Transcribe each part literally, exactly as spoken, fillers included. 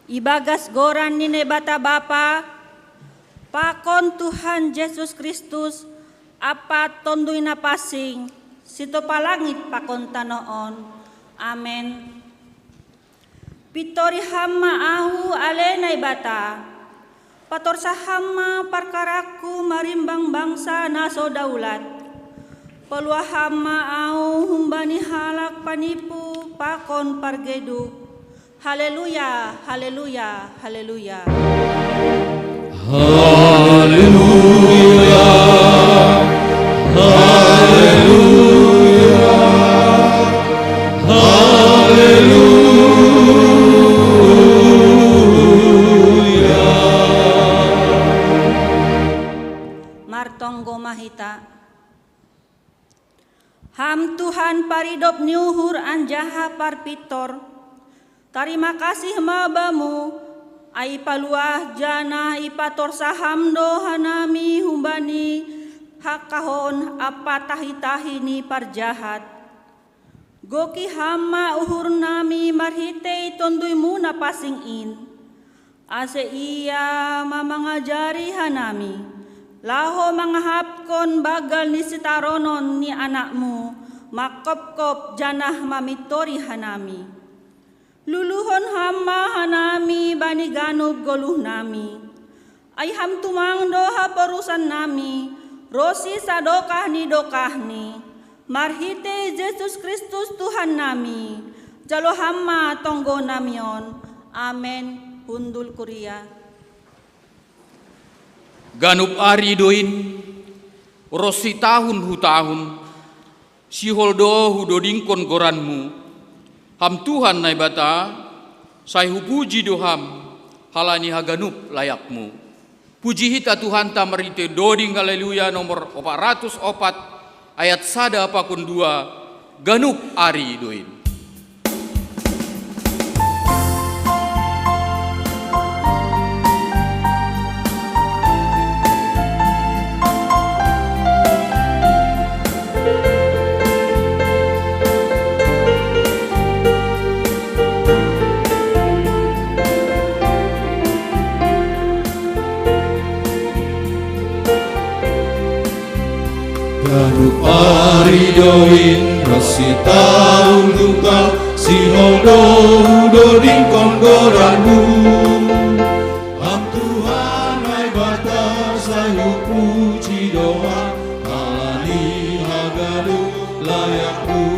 Ibagas goran ni Naibata Bapa, pakon Tuhan Jesus Kristus, Ampat Tonduy Napansing, sitopa langit pakon tanoh on. Amen. Pintori Ham ma ahu, ale Naibata. Patorsa Ham ma parkarangku marimbang bangsa na so daulat. Paluah Ham ma ahu humbani halak panipu pakon pargeduk. Haleluya, haleluya, haleluya. Haleluya, haleluya, haleluya. Martonggo ma hita. Ham Tuhan, paridop ni uhur anjaha parpintor, tarima kasih ma Bamu, ai ipaluah janah ipatorsa Ham do hanami humbani hangkahon ampa tahi-tahi ni parjahat. Goki Ham ma uhurnami marhitei Tonduy-Mu na pansing in, ase Ia ma mangajari hanami, laho mangahapkon banggal ni sitaronon ni Anak-Mu, mangkopkop janah mamintori hanami. Luluhon Ham ma hanami bani ganup goluhnami. Ai Ham tumang do haporusannami, ronsi sadokah ni dokahni, marhitei Jesus Kristus Tuhannami. Jalo Ham ma tonggonami on. Amen. Hundul kuria. Ganup ari do in, ronsi tahun hu tahun, sihol do hudodingkon goran-Mu. Ham Tuhan Naibata, sai hupuji do Ham, halani haganup layak-Mu. Puji hita Tuhanta marhitei doding Haleluya nomor opat ratus opat, ayat sada pakon dua, ganup ari do in. Ganup ari do in ronsi tahun hu tahun, sihol do hudodingkon goran-Mu. Ham Tuhan Naibata, sai hupuji do Ham, halani haganup layak-Mu.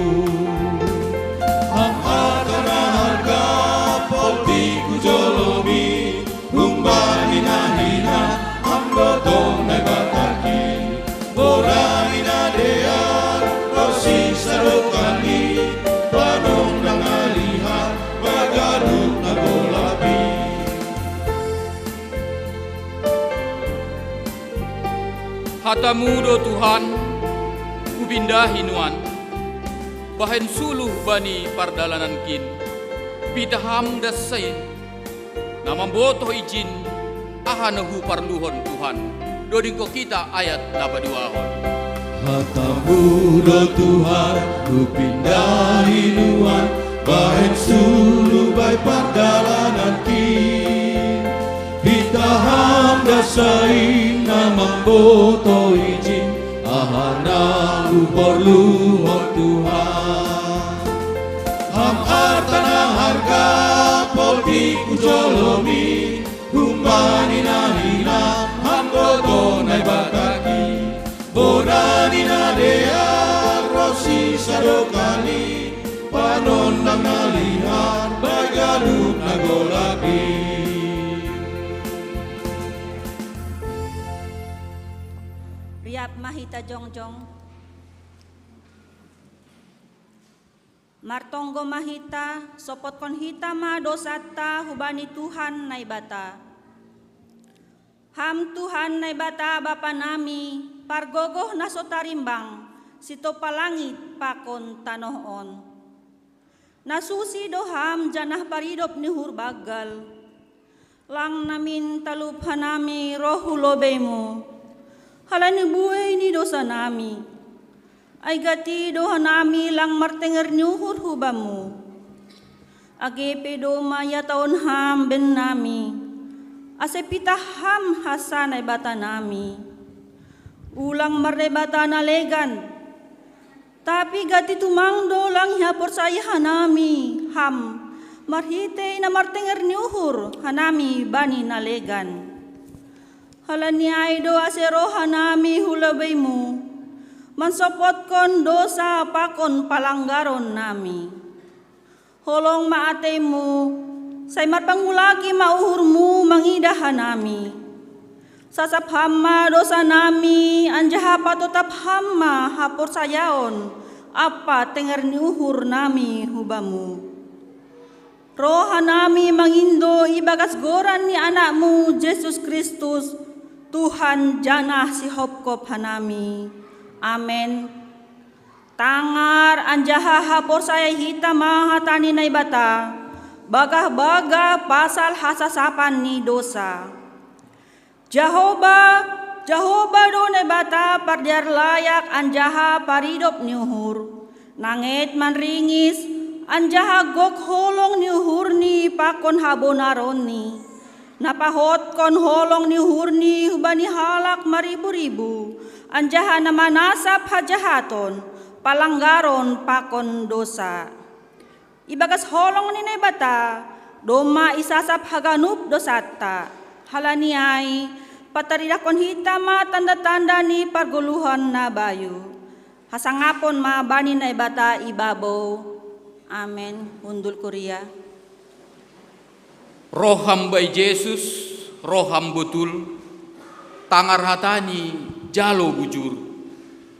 Ham arta na harga, poltik hujolomi, humbani na hina, Ham do tong Naibatangki. Borani na dear, ronsi sadokahni, panondang na lihat, baganup na golap i. Hata-Mu do Tuhan, hupindahi nuan, bahen suluh bani pardalanankin, pitah Ham das sai, na mambotoh ijin, aha na huparluhon Tuhan. Dodingkon hita ayat na paduahon. Hata-Mu do Tuhan, hupindahi nuan, bahen suluh bani pardalanankin. Pitah Ham das sai na mambotoh ijin, aha na huporluhon Tuhan. Ham arta na harga, poltik hujolomi, humbani na hina, Ham do tong Naibatangki. Borani na dear, ronsi sadokahni, panondang na lihat, baganup na golap i. Riap ma hita jongjong. Martonggo ma hita, sopotkon hita ma dousanta hubani Tuhan Naibata. Ham Tuhan Naibata Bapanami, pargogoh na so tarimbang, sitopa langit pakon tanoh on. Na susi do Ham janah paridop ni uhur banggal. Lang namin talup hanami roh hu lobei-Mu, halani buei ni dousanami. Ai gati do hanami lang martenger ni uhur hu Bamu. Age pe domma ihatahon ham bennami, ase pitah ham hansa Naibata nami. Ulang marnaibata na legan, tapi ganti tumang do lang ihaporsayai hanami ham, marhitei na martenger ni uhur hanami bani na legan. Halani ai do ase roh hanami hu lobeimu, mansompotkon dosa pakon palanggaron nami. Holong ma ateimu, sai marpangulaki ma uhurmu mangidah hanami. Sasap ham ma dosa nami, anjaha patotap ham ma haporsayaon ampa tenger ni uhur nami hu Bamu. Roh hanami mangindo ibagas goran ni Anakmu Jesus Kristus, Tuhan janah sihopkop hanami. Amen. Tangar anjaha haporsayai hita ma hata ni Naibata, bagah-bagah pasal hasasapan ni dosa. Jahowa, Jahowa do Naibata pardear layak anjaha paridop ni uhur, na ngget manringis, anjaha gok holong ni uhurni pakon habonaronni, na pahotkon holong ni uhurni hubani halak maribu-ribu, anjaha na manasap hajahaton, palanggaron pakon dosa. Ibagas holong ni Naibata, domma isasap haganup dosanta. Halani ai, pataridahkon hita ma tanda-tanda ni pargoluhan na bayu. Hasangapon ma bani Naibata ibabou. Amen. Hundul kuria. Roh ham bai Jesus, roh ham botul, tangar hatani jalo bujur.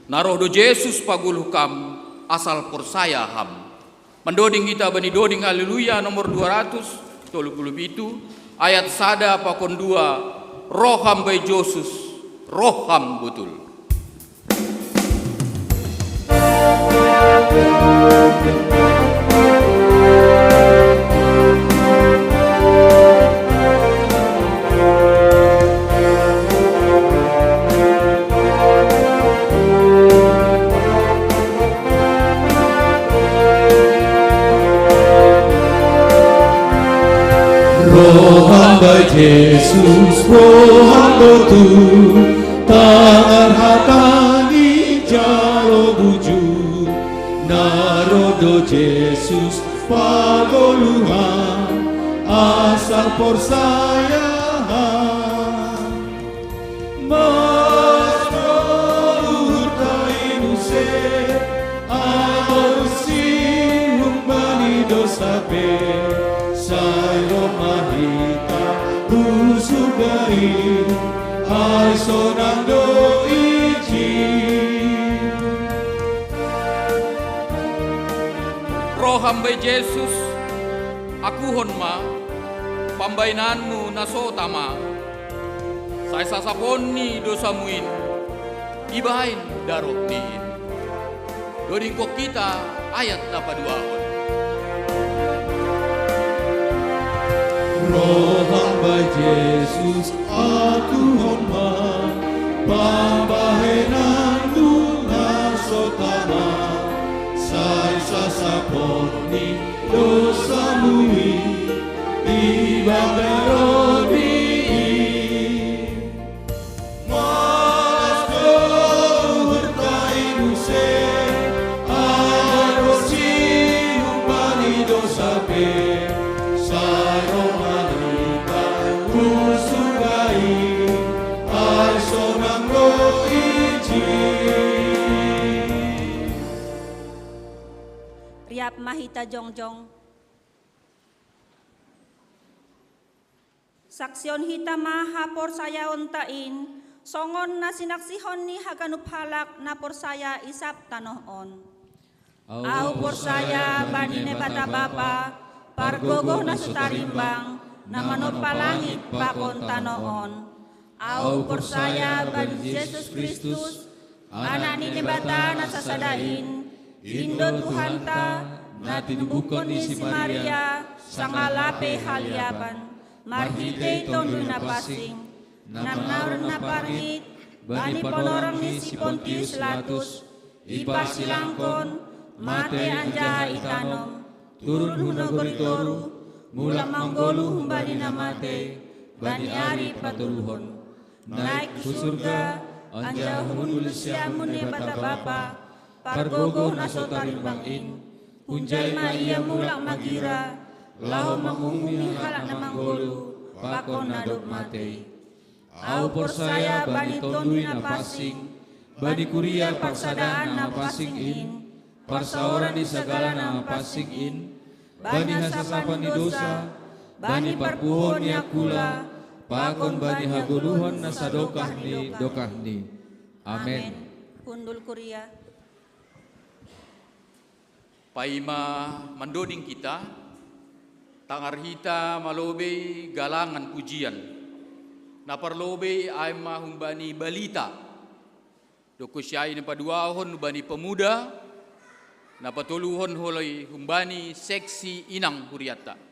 Na roh do Jesus pagoluh kam, asal porsaya ham. Mandoding hita bani doding Haleluya nomor dua ratus tolu puluh pitu, ayat sada pakon dua, roh ham bai Jesus, roh ham botul. Roh ham bai Jesus, roh ham botul, tangar hatani jalo bujur, na roh do Jesus pagoluhan, asal porsaya ham. Mansai uhurta i muse, alusi humbani dosa pe, sai roh ma hita hu surga i, ai sonang do ijin. Roh ham bai Jesus, akuhon ma pambahenanmu na so tama, sai sasaponni dosamu in, ibahen darokni in. Dodingkon hita ayat na paduahon. Roh ham bai Jesus, akuhon ma pambahenanmu na so tama, sai sasaponni dosamu i, ibahen darokni i. Mansai uhurta i muse, alusi humbani dosa pe, sai roh ma hita hu surga i, ai sonang do ijin. Riap ma hita jongjong. Saksihon hita ma haporsayaonta in, songon na sinaksihon ni haganup halak na porsaya i sab tanoh on. Ahu porsaya bani Naibata Bapa, pargogoh na so tarimbang, na manompa langit pakon tanoh on. Ahu porsaya bani Jesus Kristus, Anak ni Naibata na sasada in, in do Tuhanta, na tinubuhkon ni si Maria, sanga lape haliapan, marhitei Tonduy Napansing, na marnida na parngit, bani panorang ni si Pontius Latus, iparsilangkon, mate anjaha itanom, turun hu nagori toru, mulak manggoluh humbani na matei bani ari patoluhon. Naik hu surga, anjaha hundul siamun Naibata Bapa, pargogoh na so tarimbang in. Hunjai ma Ia mulak magira, laho manguhumi halak na manggoluh pakon na dob matei. Ahu porsaya bani Tonduy Napansing, bani kuria parsadaan na pansing in, parsaoran ni sagala na pansing in, bani hasasapan ni dosa, bani parpuhoon ni angkula, pakon bani hagoluhon na sadokah ni dokahni. Amen. Hundul kuria. Paima mandoding hita, tangar hita ma lobei galangan pujian. Na parlobei ai ma humbani balita. Doku siai na paduahon humbani pemuda, na patoluhon holoi humbani seksi inang huriatta.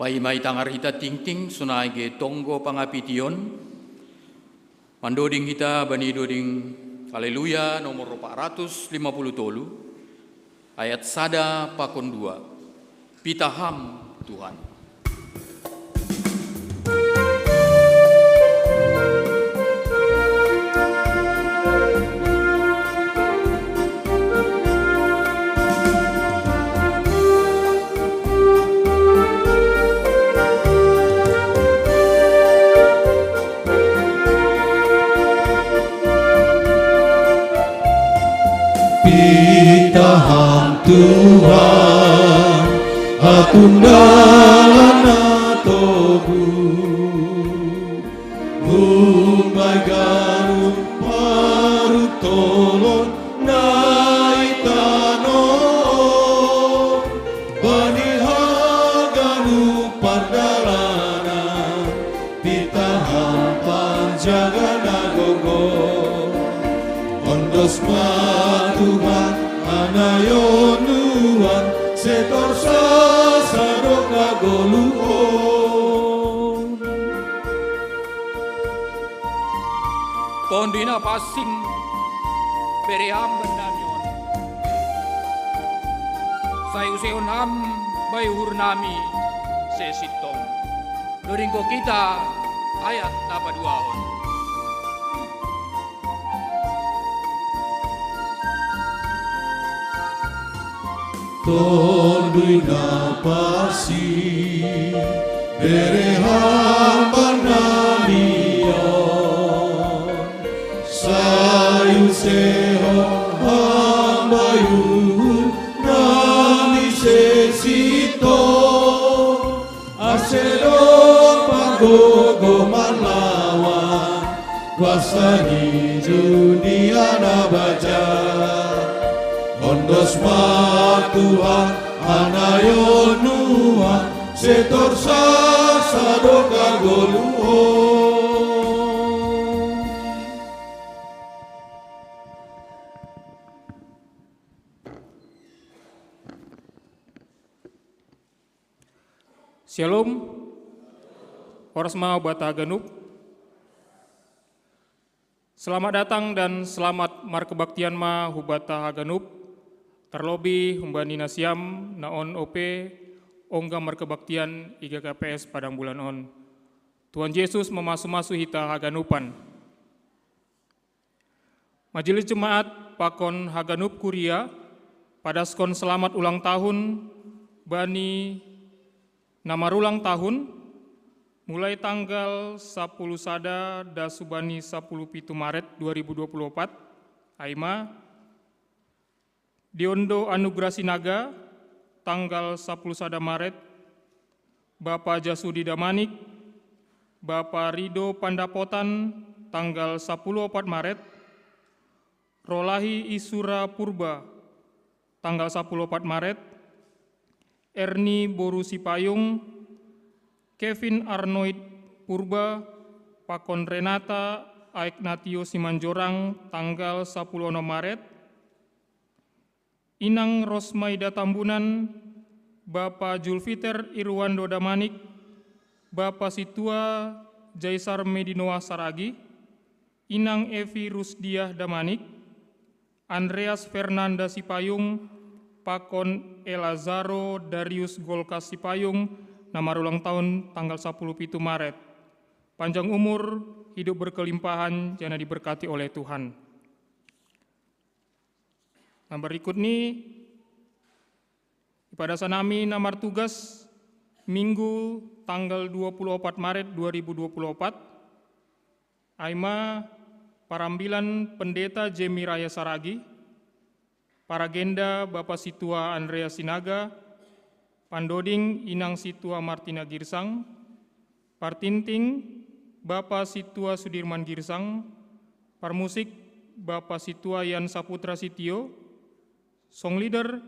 Paima itangar hita tingting sonai ge tonggo pangapition, mandoding hita bani doding Haleluya nomor empat ratus lima puluh tolu, ayat sada pakon dua. Pitaham Tuhan. Pitaham Tuhan, atundalan na togu, umbai ganup paru tolon na i tano, bani haganup pardalanan, pitaham panjaga na gogo. Ondos ma Tuhan anayon nuan, setor sasa doka goluhon. Tonduy na pansing, bereham bannami on. Sai usehon ham bai uhur nami sesintong. Dodingkon hita ayat na paduahon. Tonduy na pansing, bereham bannami on. Sai usehon ham bai uhur nami sesintong, ase dompak gogo manlawan kuasa ni dunia na baja. Ondos ma Tuhan anayon nuan, setor sasa doka goluhon. Shalom. Horas ma hubata haganup. Selamat datang dan selamat markebaktian ma hubata haganup. Tarlobih humbani nasiam na on ope ongga markebaktian i G K P S Padang Bulan on. Tuhan Jesus mamasu-masu hita haganupan. Majelis jemaat pakon haganup kuria padaskon selamat ulang tahun bani na marulang tahun, mulai tanggal sapuluh sada das hubani sapuluh pitu Maret dua ribu dua puluh opat, ai ma, Diondo Anugrah Sinaga, tanggal sapuluh sada Maret, Bapa Jasudi Damanik, Bapa Rido Pandapotan, tanggal sapuluh opat Maret, Rolahi Isura Purba, tanggal sapuluh opat Maret, Erni boru Sipayung, Kevin Arnold Purba, pakon Renata Aek Natio Simanjorang, tanggal sapuluh onom Maret, Inang Rosmaida Tambunan, Bapa Julfiter Irwando Damanik, Bapa Situa Jaisar Medinoa Saragi, Inang Evi Rusdiah Damanik, Andreas Fernanda Sipayung, pakon Elazaro Darius Golkas Sipayung, na marulang tahun tanggal sapuluh pitu Maret. Panjang umur, hidup berkelimpahan, janah diberkati oleh Tuhan. Na berikut ni, ipadasan nami na martugas, Minggu tanggal dua puluh opat Maret dua ribu dua puluh opat, ai ma parambilan Pendeta Jemi Raya Saragi, paragenda Bapa Situa Andreas Sinaga, pandoding Inang Situa Martina Girsang, partinting Bapa Situa Sudirman Girsang, parmusik Bapa Situa Yan Saputra Sitio, song leader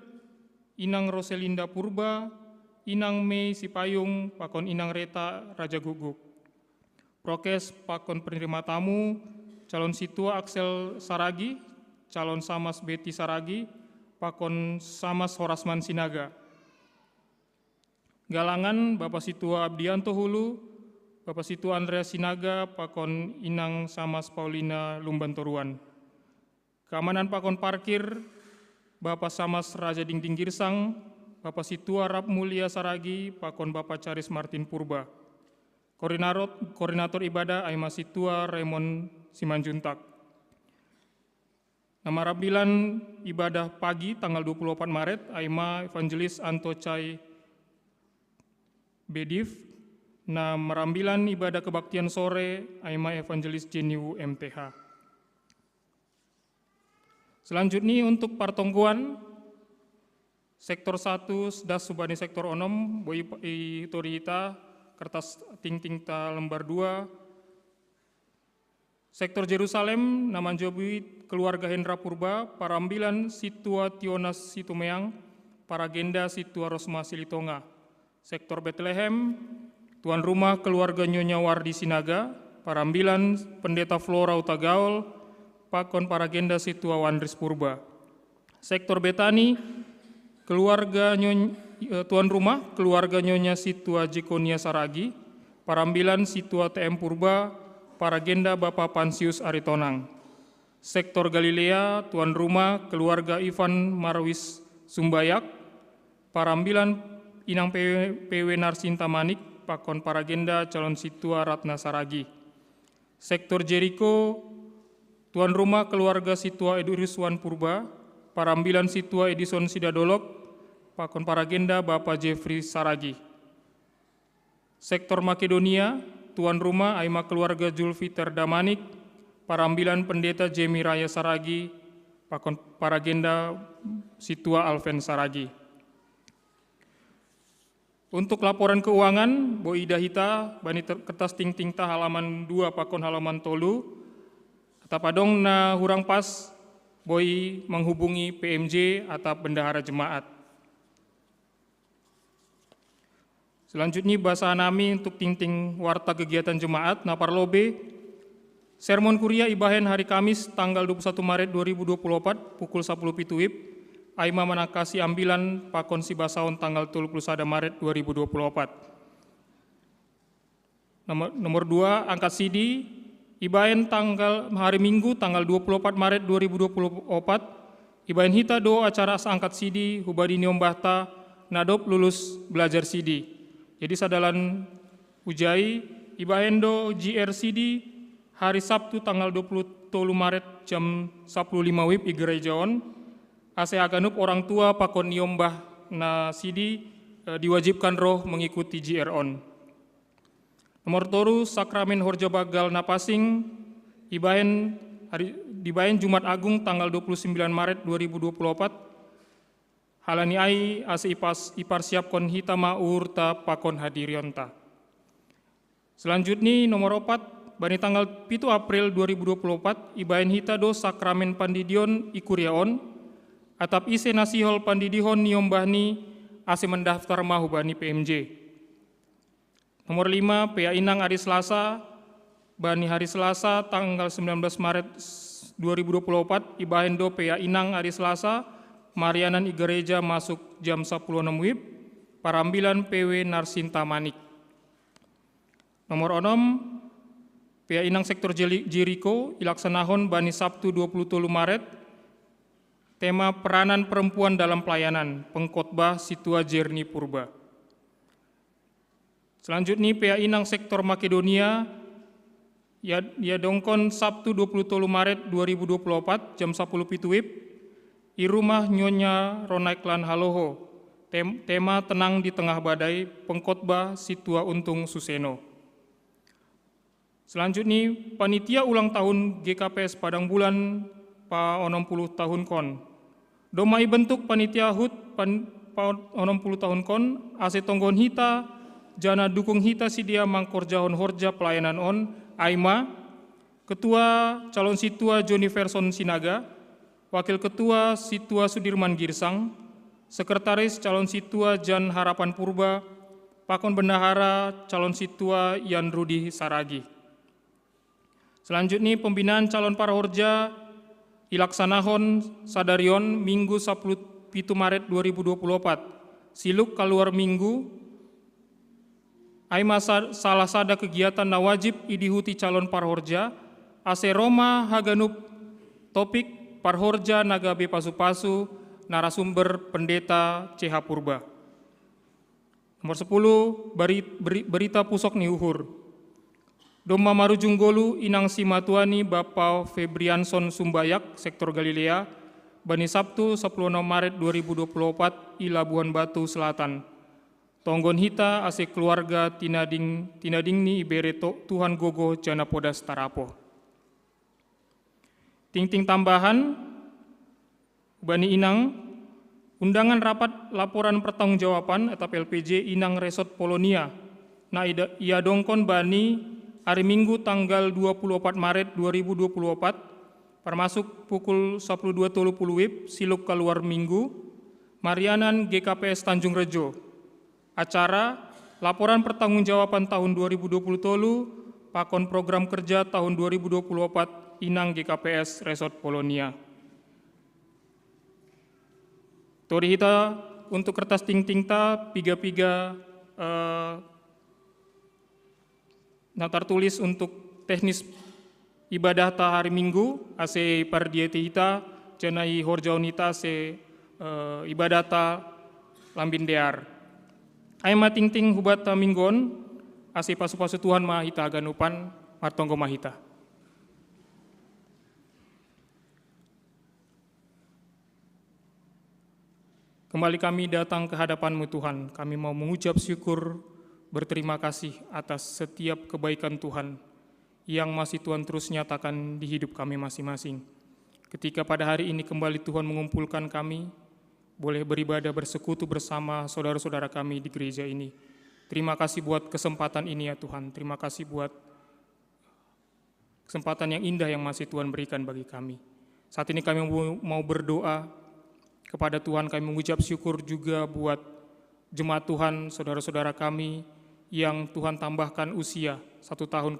Inang Roselinda Purba, Inang Mei Sipayung, pakon Inang Reta Raja Guguk. Prokes pakon penerima tamu, calon Situa Axel Saragi, calon Samas Betty Saragi, pakon Samas Horasman Sinaga. Galangan, Bapak Situa Abdianto Hulu, Bapak Situa Andreas Sinaga, pakon Inang Samas Paulina Lumban Toruan. Keamanan pakon parkir, Bapak Samas Raja Dingding Girsang, Bapak Situa Rap Mulia Saragi, pakon Bapak Caris Martin Purba. Koordinator, koordinator ibadah, Aima Situa Raymond Simanjuntak. Nama rambilan ibadah pagi tanggal dua puluh empat Maret, Aima Evangelis Anto Cai Bedif. Nah, merambilan ibadah kebaktian sore, Aima Evangelis Jeniwu M T H. Selanjutnya untuk partongguan, sektor satu, das subani sektor onom, boi i tori hita, kertas tingting ta lembar dua. Sektor Jerusalem, nama manjobi keluarga Hendra Purba, parambilan Situa Tionas Situmeang, paragenda Situa Rosma Silitonga. Sektor Bethlehem, tuan rumah keluarga Nyonya Wardi Sinaga, parambilan Pendeta Flora Utagaol, pakon paragenda Situa Wandris Purba. Sektor Betani, keluarga Nyonya, eh, tuan rumah keluarga Nyonya Situa Jekonia Saragi, parambilan Situa T M Purba, paragenda Bapak Pansius Aritonang. Sektor Galilea, tuan rumah keluarga Ivan Marwis Sumbayak, parambilan Inang P W, P W Narsinta Manik, pakon paragenda calon Situa Ratna Saragi. Sektor Jeriko, tuan rumah keluarga Situa Eduruswan Purba, parambilan Situa Edison Sidadolok, pakon paragenda Bapak Jeffrey Saragi. Sektor Makedonia, tuan rumah Aima keluarga Julfiter Damanik, parambilan Pendeta Jemi Raya Saragi, pakon paragenda Situa Alven Saragi. Untuk laporan keuangan, boi ida hita bani ter-, kertas tingting ta halaman dua pakon halaman tolu. Atap adong na hurang pas, boi menghubungi P M J atap bendahara jemaat. Selanjutnya, basa nami untuk tingting warta kegiatan jemaat, na parlobei, sermon kuria ibahen hari Kamis tanggal dua puluh satu Maret dua ribu dua puluh empat pukul sapuluh pitu wib, Aima manangkasi ambilan pakon sibasaon tanggal tolu puluh sada Maret dua ribu dua puluh empat. Nomor, nomor dua, angkat sidi, ibahen tanggal hari Minggu tanggal dua puluh empat Maret dua ribu dua puluh empat, ibahen hita do acara angkat sidi hubadi niombah ta na dob lulus belajar sidi. Jadi sadalan ujai, ibahen do G R sidi hari Sabtu tanggal dua puluh tolu Maret jam sapuluh lima wib i gereja on, ase haganup orang tua pakon niombah na sidi, eh, diwajibkan roh mengikuti G R on. Nomor tolu, sakramen horja banggal na pansing, ibahen hari, dibahen Jumat Agung tanggal dua puluh sembilan Maret dua ribu dua puluh empat, halani ai ase ipas-, iparsiapkon hita ma uhurta pakon hadirionta. Selanjutnya, nomor opat, bani tanggal pitu April dua ribu dua puluh empat, ibahen hita do sakramen pandidion i kuria on, atap ise na sihol pandidihon niombahni ase mendaftar ma hubani P M J. Nomor lima, pea inang ari Selasa, bani hari Selasa tanggal sembilan belas Maret dua ribu dua puluh empat, ibahen do pea inang ari Selasa, marianan i gereja masuk jam sapuluh onom wib, parambilan P W Narsinta Manik. Nomor onom, pea inang sektor Jeli-, Jeriko, ilaksanahon bani Sabtu dua puluh tolu Maret, tema peranan perempuan dalam pelayanan, pengkhotbah Situa Jerni Purba. Selanjutnya, pea inang sektor Makedonia, ia, iadongkon Sabtu dua puluh tolu Maret dua ribu dua puluh empat, jam sapuluh pitu wib, i rumah Nyonya Ronaiklan Haloho, tem-, tema tenang di tengah badai, pengkhotbah Situa Untung Suseno. Selanjutnya, panitia ulang tahun G K P S Padang Bulan pa onom puluh tahun kon. Domma ibentuk panitia hut pan-, pa onom puluh tahun kon, ase tonggohon hita, janah dukung hita sidia mangkorjahon horja pelayanan on, ai ma, Ketua Calon Situa Joni Ferson Sinaga, Wakil Ketua Situa Sudirman Girsang, Sekretaris Calon Situa Jan Harapan Purba, pakon Bendahara Calon Situa Yan Rudi Saragi. Selanjutnya, pembinaan calon parahorja ilaksanahon sadarion Minggu sapuluh pitu Maret dua ribu dua puluh empat, siluk kaluar Minggu, Ai ma sa-, salah sada kegiatan na wajib idihuti calon parhorja, ase ro ma haganup topik parhorja na gabe pasu-pasu, narasumber Pendeta C H Purba. Nomor sepuluh, bari-, beri-, berita pusok ni uhur. Domma marujung ngolu inang simatuani Bapa Febrianson Sumbayak, sektor Galilea, bani Sabtu sepuluh Maret dua ribu dua puluh empat i Labuhan Batu Selatan. Tonggon hita ase keluarga tinading, tinadingni ibere to Tuhan gogo jana podas tarapo. Tingting tambahan, bani inang, undangan rapat laporan pertanggungjawaban atau L P J inang Resort Polonia, na ida-, iadongkon bani hari Minggu tanggal dua puluh empat Maret dua ribu dua puluh empat, termasuk pukul sepuluh dua puluh WIB, siluk keluar Minggu, Marianan G K P S Tanjung Rejo. Acara laporan pertanggungjawaban tahun dua ribu dua puluh tolu, pakon program kerja tahun dua ribu dua puluh empat, inang G K P S Resort Polonia. Tori hita untuk kertas tingtingta, piga-piga, eh, na tartulis untuk teknis ibadahta hari Minggu, ase pardiati hita, jana i horjaon hita ase, eh, ibadahta lambin dear. Ai ma tingting hubata minggon, ase pasu-pasu Tuhan ma hita haganupan, martonggo ma hita. Kembali kami datang ke hadapan-Mu, Tuhan. Kami mau mengucap syukur, berterima kasih atas setiap kebaikan Tuhan yang masih Tuhan terus nyatakan di hidup kami masing-masing. Ketika pada hari ini kembali Tuhan mengumpulkan kami, boleh beribadah bersekutu bersama saudara-saudara kami di gereja ini. Terima kasih buat kesempatan ini ya Tuhan. Terima kasih buat kesempatan yang indah yang masih Tuhan berikan bagi kami. Saat ini kami mau, mau berdoa kepada Tuhan, kami mengucap syukur juga buat jemaat Tuhan, saudara-saudara kami yang Tuhan tambahkan usia satu tahun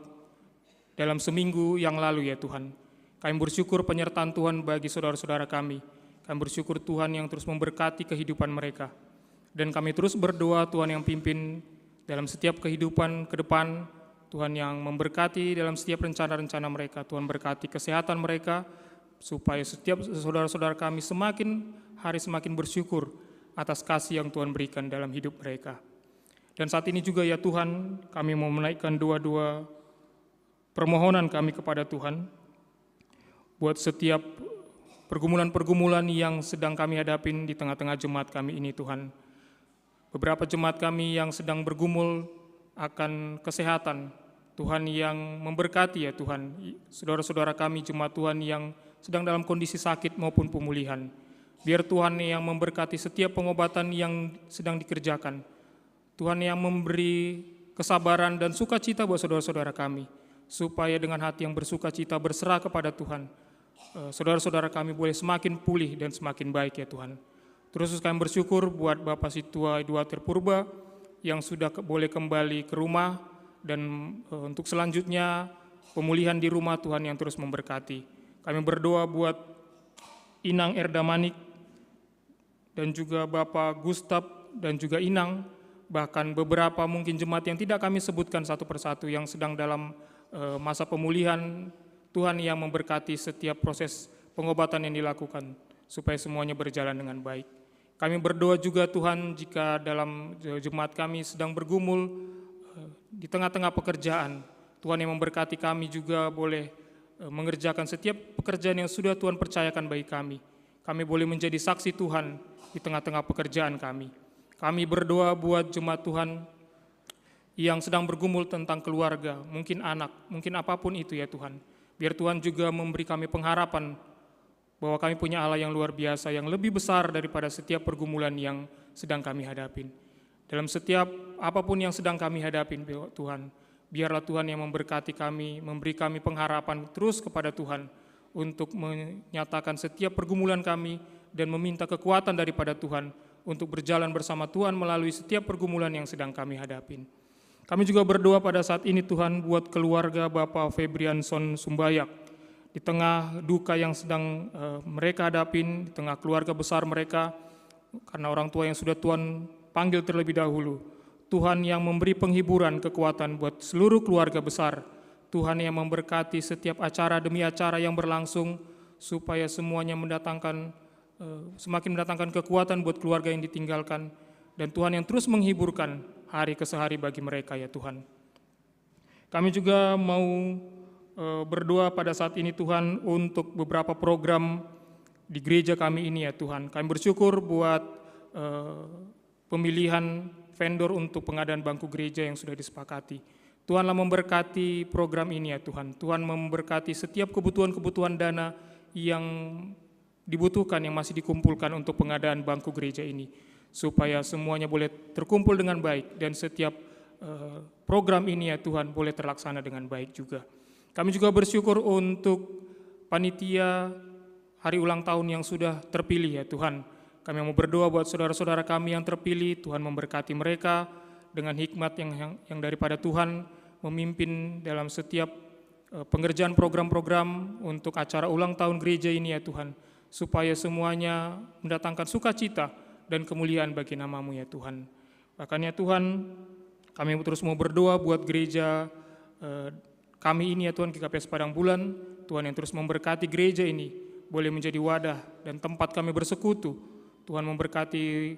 dalam seminggu yang lalu ya Tuhan. Kami bersyukur penyertaan Tuhan bagi saudara-saudara kami. Kami bersyukur Tuhan yang terus memberkati kehidupan mereka. Dan kami terus berdoa Tuhan yang pimpin dalam setiap kehidupan ke depan, Tuhan yang memberkati dalam setiap rencana-rencana mereka. Tuhan berkati kesehatan mereka, supaya setiap saudara-saudara kami semakin hari semakin bersyukur atas kasih yang Tuhan berikan dalam hidup mereka. Dan saat ini juga ya Tuhan, kami mau menaikkan doa-doa permohonan kami kepada Tuhan, buat setiap pergumulan-pergumulan yang sedang kami hadapin di tengah-tengah jemaat kami ini, Tuhan. Beberapa jemaat kami yang sedang bergumul akan kesehatan, Tuhan yang memberkati ya Tuhan, saudara-saudara kami jemaat Tuhan yang sedang dalam kondisi sakit maupun pemulihan. Biar Tuhan yang memberkati setiap pengobatan yang sedang dikerjakan. Tuhan yang memberi kesabaran dan sukacita buat saudara-saudara kami, supaya dengan hati yang bersukacita berserah kepada Tuhan, eh, saudara-saudara kami boleh semakin pulih dan semakin baik ya Tuhan. Terus kami bersyukur buat Bapak Situa Eduater Purba yang sudah ke-, boleh kembali ke rumah dan, eh, untuk selanjutnya pemulihan di rumah Tuhan yang terus memberkati. Kami berdoa buat Inang Erda Manik dan juga Bapak Gustaf dan juga Inang, bahkan beberapa mungkin jemaat yang tidak kami sebutkan satu persatu yang sedang dalam, eh, masa pemulihan, Tuhan yang memberkati setiap proses pengobatan yang dilakukan, supaya semuanya berjalan dengan baik. Kami berdoa juga Tuhan, jika dalam, eh, jemaat kami sedang bergumul, eh, di tengah-tengah pekerjaan, Tuhan yang memberkati kami juga boleh, eh, mengerjakan setiap pekerjaan yang sudah Tuhan percayakan bagi kami. Kami boleh menjadi saksi Tuhan di tengah-tengah pekerjaan kami. Kami berdoa buat jemaat Tuhan yang sedang bergumul tentang keluarga, mungkin anak, mungkin apapun itu ya Tuhan. Biar Tuhan juga memberi kami pengharapan bahwa kami punya Allah yang luar biasa, yang lebih besar daripada setiap pergumulan yang sedang kami hadapin. Dalam setiap apapun yang sedang kami hadapin, Tuhan, biarlah Tuhan yang memberkati kami, memberi kami pengharapan terus kepada Tuhan untuk menyatakan setiap pergumulan kami dan meminta kekuatan daripada Tuhan untuk berjalan bersama Tuhan melalui setiap pergumulan yang sedang kami hadapin. Kami juga berdoa pada saat ini, Tuhan, buat keluarga Bapak Febrianson Sumbayak. Di tengah duka yang sedang, eh, mereka hadapin, di tengah keluarga besar mereka, karena orang tua yang sudah Tuhan panggil terlebih dahulu. Tuhan yang memberi penghiburan, kekuatan buat seluruh keluarga besar. Tuhan yang memberkati setiap acara demi acara yang berlangsung, supaya semuanya mendatangkan eh, semakin mendatangkan kekuatan buat keluarga yang ditinggalkan, dan Tuhan yang terus menghiburkan hari ke sehari bagi mereka, ya Tuhan. Kami juga mau eh, berdoa pada saat ini, Tuhan, untuk beberapa program di gereja kami ini, ya Tuhan. Kami bersyukur buat eh, pemilihan vendor untuk pengadaan bangku gereja yang sudah disepakati. Tuhanlah memberkati program ini, ya Tuhan. Tuhan memberkati setiap kebutuhan-kebutuhan dana yang dibutuhkan, yang masih dikumpulkan untuk pengadaan bangku gereja ini, supaya semuanya boleh terkumpul dengan baik dan setiap eh, program ini, ya Tuhan, boleh terlaksana dengan baik juga. Kami juga bersyukur untuk panitia hari ulang tahun yang sudah terpilih, ya Tuhan. Kami mau berdoa buat saudara-saudara kami yang terpilih, Tuhan memberkati mereka dengan hikmat yang, yang, yang daripada Tuhan, memimpin dalam setiap eh, pengerjaan program-program untuk acara ulang tahun gereja ini, ya Tuhan, supaya semuanya mendatangkan sukacita dan kemuliaan bagi nama-Mu, ya Tuhan. Bahkan, ya Tuhan, kami terus mau berdoa buat gereja eh, kami ini, ya Tuhan, G K P S Padang Bulan. Tuhan yang terus memberkati gereja ini, boleh menjadi wadah dan tempat kami bersekutu. Tuhan memberkati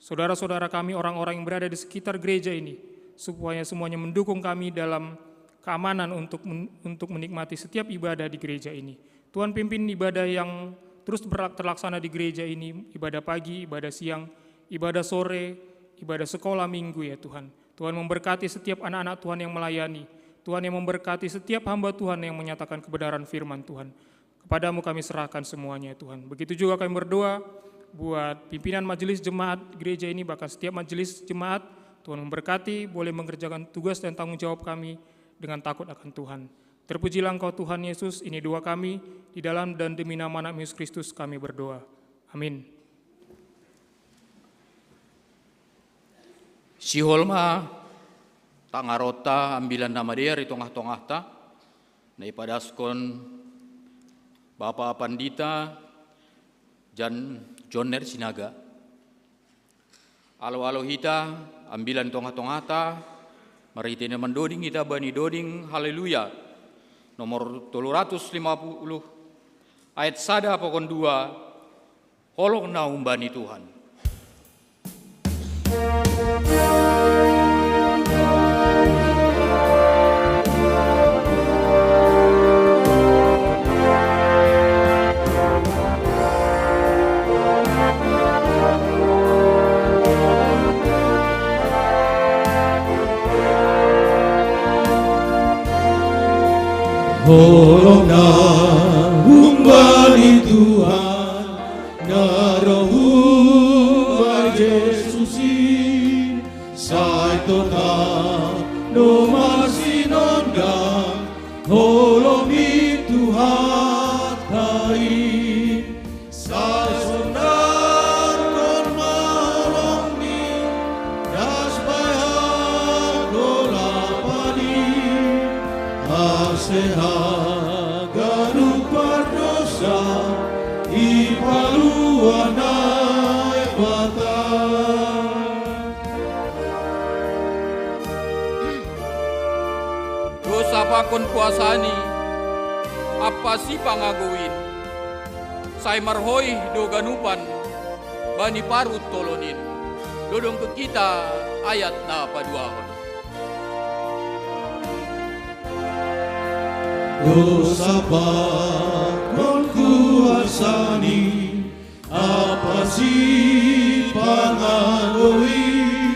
saudara-saudara kami, orang-orang yang berada di sekitar gereja ini, supaya semuanya mendukung kami dalam keamanan untuk men- untuk menikmati setiap ibadah di gereja ini. Tuhan, pimpin ibadah yang terus berlak- terlaksana di gereja ini, ibadah pagi, ibadah siang, ibadah sore, ibadah sekolah minggu, ya Tuhan. Tuhan memberkati setiap anak-anak Tuhan yang melayani. Tuhan yang memberkati setiap hamba Tuhan yang menyatakan kebenaran firman Tuhan. Kepadamu kami serahkan semuanya, Tuhan. Begitu juga kami berdoa buat pimpinan majelis jemaat gereja ini, bahkan setiap majelis jemaat, Tuhan memberkati, boleh mengerjakan tugas dan tanggung jawab kami dengan takut akan Tuhan. Terpujilah Engkau, Tuhan Yesus. Ini doa kami, di dalam dan demi nama Anak Yesus Kristus kami berdoa. Amin. Sihol ma tangarota ambilan na madear i tongah-tongahta, na ipadaskon Bapa Pandita Jan Jonner Sinaga. Alo-alo hita ambilan tongah-tongahta, marhite na mandoding hita bani doding Haleluya nomor tolu ratus lima puluh, ayat sada pakon dua, holong na humbani Tuhan. Holong na humbani Tuhan, na ro humbani Jesus i, sai tongtong do marsinondang, holong ni Tuhanta i. Sai sondanghon ma holongmi, das bahen hagolapan i, ase haganup pardosa ipalua Naibata. Dosa pakon kuasani, ampa sipangagouin, sai marhoih do ganupan bani paruntolon in. Dodongkon hita ayat na paduahon. Dosa pakon kuasani, ampa sipangagou i,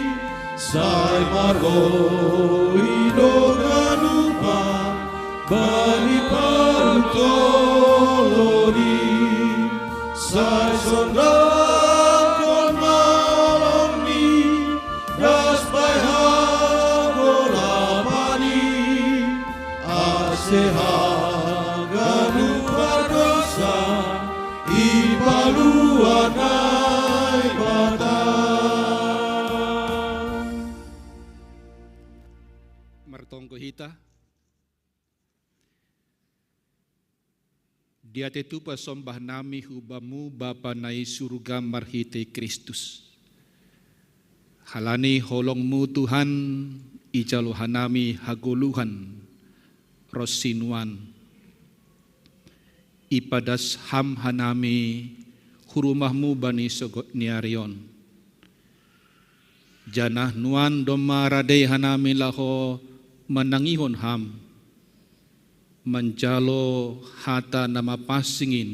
sai marhoih do ganupan bani paruntolon i. Sai sondanghon ma holongmi, das bahen hagolapan i, ase haganup pardosa ipalua Naibata. Martonggo hita. Dia te tupa sombah nami hu Bamu, Bapa na i surga, marhitei Kristus. Halani holongMu Tuhan, ijalo hanami hagoluhan ronsi nuan. Ipadas Ham hanami hu rumahMu bani sogot ni ari on. Janah nuan domma rade hanami laho manangihon Ham, manjalo hata na mapansing in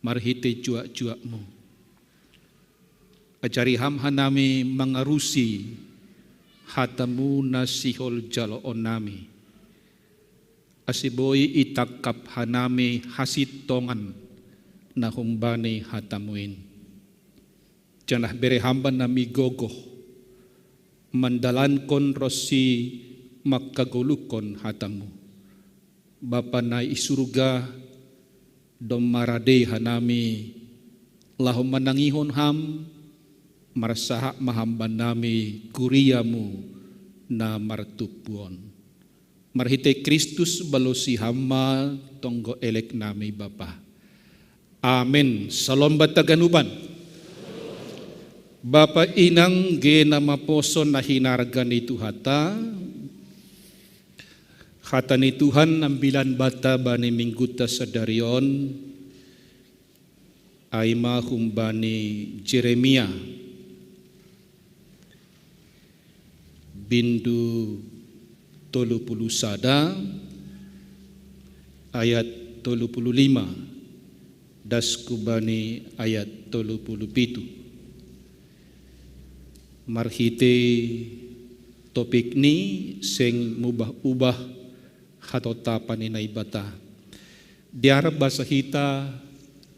marhitei juak-juakMu. Ajari Ham hanami mangarusi hataMu na sihol jaloonnami, ase boi itangkap hanami hasintongan na humbani hataMu in. Janah bere Ham bannami gogoh mandalankon ronsi mangkagoluhkon hataMu. Bapa na i surga, domma rade hanami laho manangihon Ham, marsahap ma Ham bannami kuria-Mu na martumpu on. Marhitei Kristus, balosi Ham ma tonggo elek nami, Bapa. Amen. Salom banta haganupan. Bapa inang gena maposo na hinarga ni Tuhanta, hata ni Tuhan ambilan banta bani minggunta sadari on, ai ma humbani Jeremia bindu tolu puluh sada ayat tolu puluh lima das hubani ayat tolu puluh pitu. Marhitei topik ni seng mubah-ubah hatotapan ni Naibata. Dear basa hita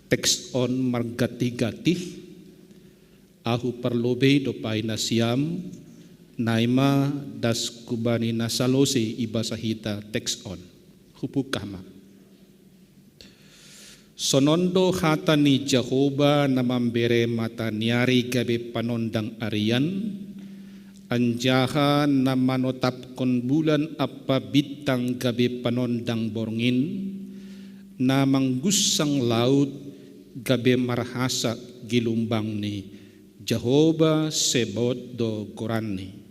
teks on margatih-gatih, ahu parlobei dob ai nasiam, na ai ma das hubani na salose ibasa hita teks on. Hupungkah ma. Sonon do hata ni Jahowa na mambere mataniari gabe panondang arian, anjaha na manotapkon bulan ampa bintang gabe panondang borngin, na manggunsang laut gabe marhasa gilumbangni. Jahowa Sebaot do goranni.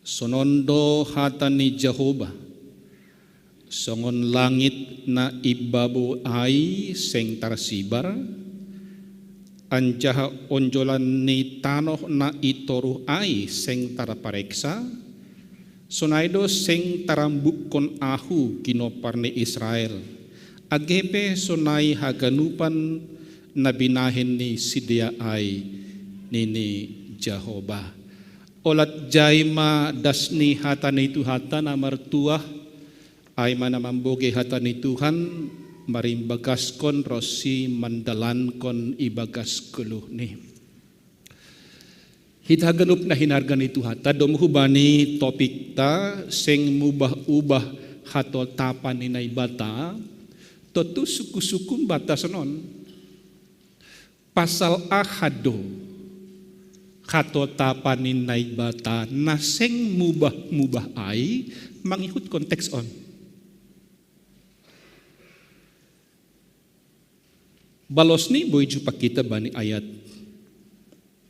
Sonon do hata ni Jahowa: Songon langit na imbabo ai seng tarsibar, anjaha onjolan ni tanoh na i toruh ai seng tarpareksa, sonai do seng tarambukkon Ahu ginompar ni Israel, age pe sonai haganupan na binahen ni sidea ai, nini Jahowa. Olat jai ma das ni hata ni Tuhanta na martuah, ai ma na mambogei hata ni Tuhan, marimbagaskon ronsi mandalankon ibagas goluhni. Hita haganup na hinarga ni Tuhanta, domu hubani topikta seng mubah-ubah hatotapan ni Naibata, tontu sungkunsungkun banta sonon. Pasal aha do hatotapan ni Naibata na seng mubah-mubah ai mangihut konteks on? Balosni boi jumpang hita bani ayat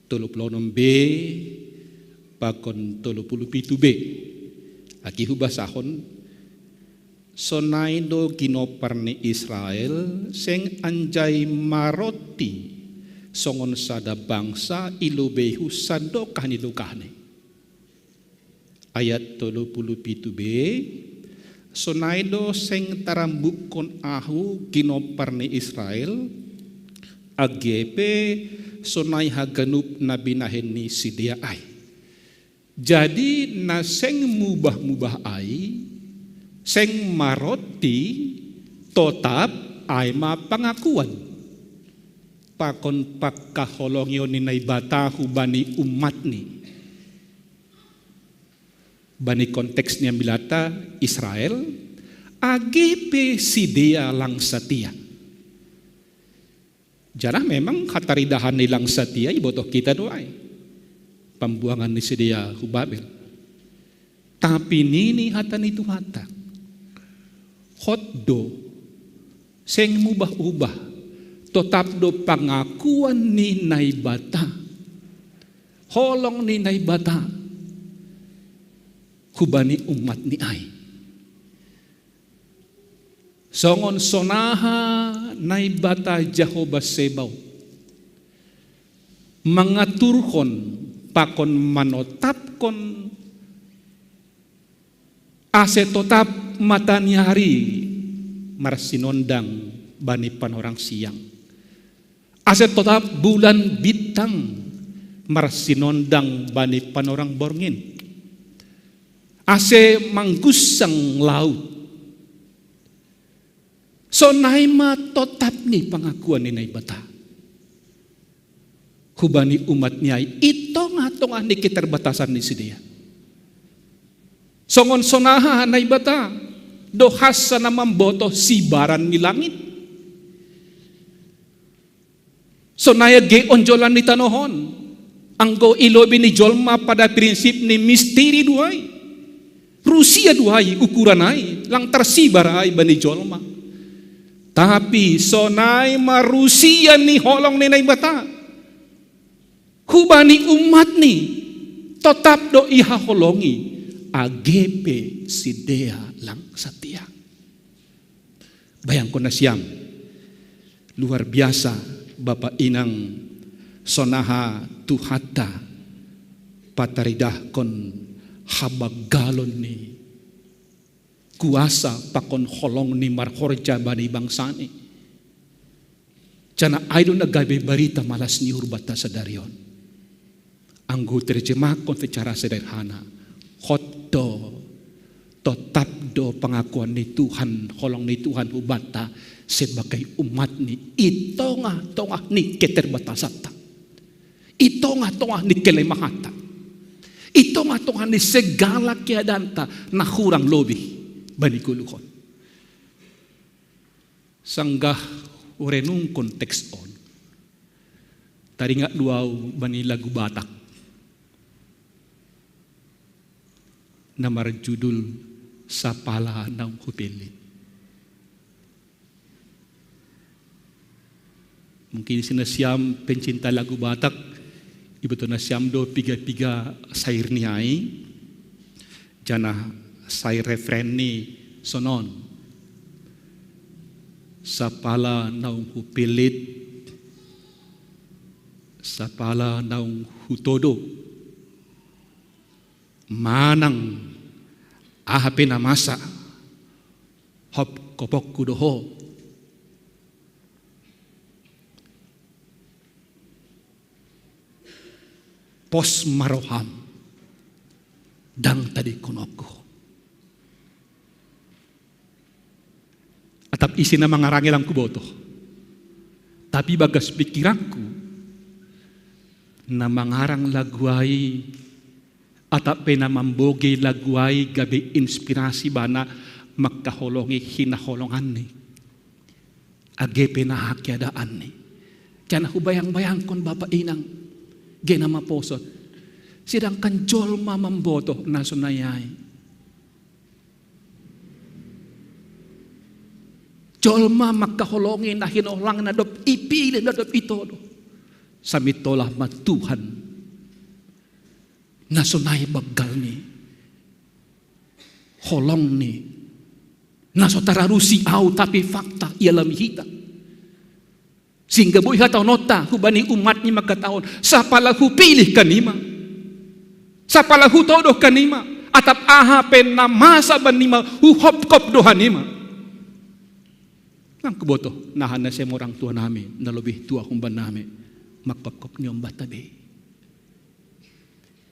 tolu puluh onom b pakon tolu puluh pitu b. Agi hubasahon, sonai do ginompar ni Israel, seng anjai maroti songon sada bangsa i lobeihu sandokah ni dokahni. Ayat tolu puluh pitu b, sonai do seng tarambukkon Ahu ginompar ni Israel, age pe sonai haganup na binahen ni sidea ai. Jadi na seng mubah-mubah ai, seng maroti, totap ai ma pangakuan pakon pangkaholongion ni Naibata hubani umatni. Bani konteks ni ambilanta Israel, age pe sidea lang satia. Janah memang hataridahan ni lang satia ibotoh hita do ai. pambuangan ni sidea hu Babel. Tapi nini hata ni Tuhanta, hot do, seng mubah-ubah, totap do pangakuan ni Naibata, holong ni Naibata hubani umatni ai. Songon sonaha Naibata Jahowa Sebaot mangaturhon pakon manotapkon, ase totap mataniari marsinondang bani panorang siang, ase totap bulan bintang marsinondang bani panorang borngin, ase manggussang laut. Sonai ma totap ni pangakuan ni Naibata hubani umatni ai i tongah-tongah ni keterbatasan ni sidea. Songon sonaha Naibata do hansa na mamboto sibaran ni langit, sonai age onjolan ni tanoh on, anggo i lobei ni jolma pada prinsip ni mistiri do ai. Rusia do ai ukuran ai, lang tarsibar ai bani jolma. Tapi sonai ma rusia ni holong ni Naibata hubani umatni, totap do ihaholongi, age pe sidea lang satia. Bayangkon nasiam, luar biasa, Bapa Inang, sonaha Tuhanta pataridahkon habanggalon ni kuasa pakon holong ni marhorja bani bangsani. Janah ai do na gabe barita malas ni uhur banta sadari on. Anggo terjemahkon secara sederhana, hot do, totap do pangakuan ni Tuhan, holong ni Tuhan hubanta sebagai umatni i tongah-tongah ni keterbatasanta, i tongah-tongah ni kelemahanta, i tongah-tongah ni segala keadaanta na hurang lobih bani goluhon. Sanggah hurenungkon teks on, taringat do au bani lagu Batak na marjudul Sapala Naung Hupillit. Mungkin ise nasiam pencinta lagu Batak, iboto nasiam do piga-piga sairni ai, janah sair refrenni sonon: Sapala naung hupillit, sapala naung hutodo, manang aha pe na masa, hop kopokku do ho. Pos ma roham, ndang tadingkononku. Atap ise na mangarangi lang huboto. Tapi bagas pikiranku, na mangarang lagu ai, atap pe na mambogei lagu ai gabe inspirasi bana mangkaholongi hinaholonganni, age pe na aha keadaanni. Janah hubayang-bayangkon, Bapa Inang, age na maposot, sedangkan jolma mamboto na sonai ai. Jolma mangkaholongi na hinaholongna, na dob ipilih, na dob itodo. Sai mitolah ma Tuhan na sonai banggalni, holongni, na so tararusi au, tapi fakta ialami hita. Sehingga boi hataononta hubani umatni mangkatahon: Sapala hupilih hanima, sapala hutodo hanima, atap aha pe na masa bannima huhopkop do hanima. Lang huboto, naha nasem orang tua nami, na lobih tua humbannami, mangkopkop ni ombahta be.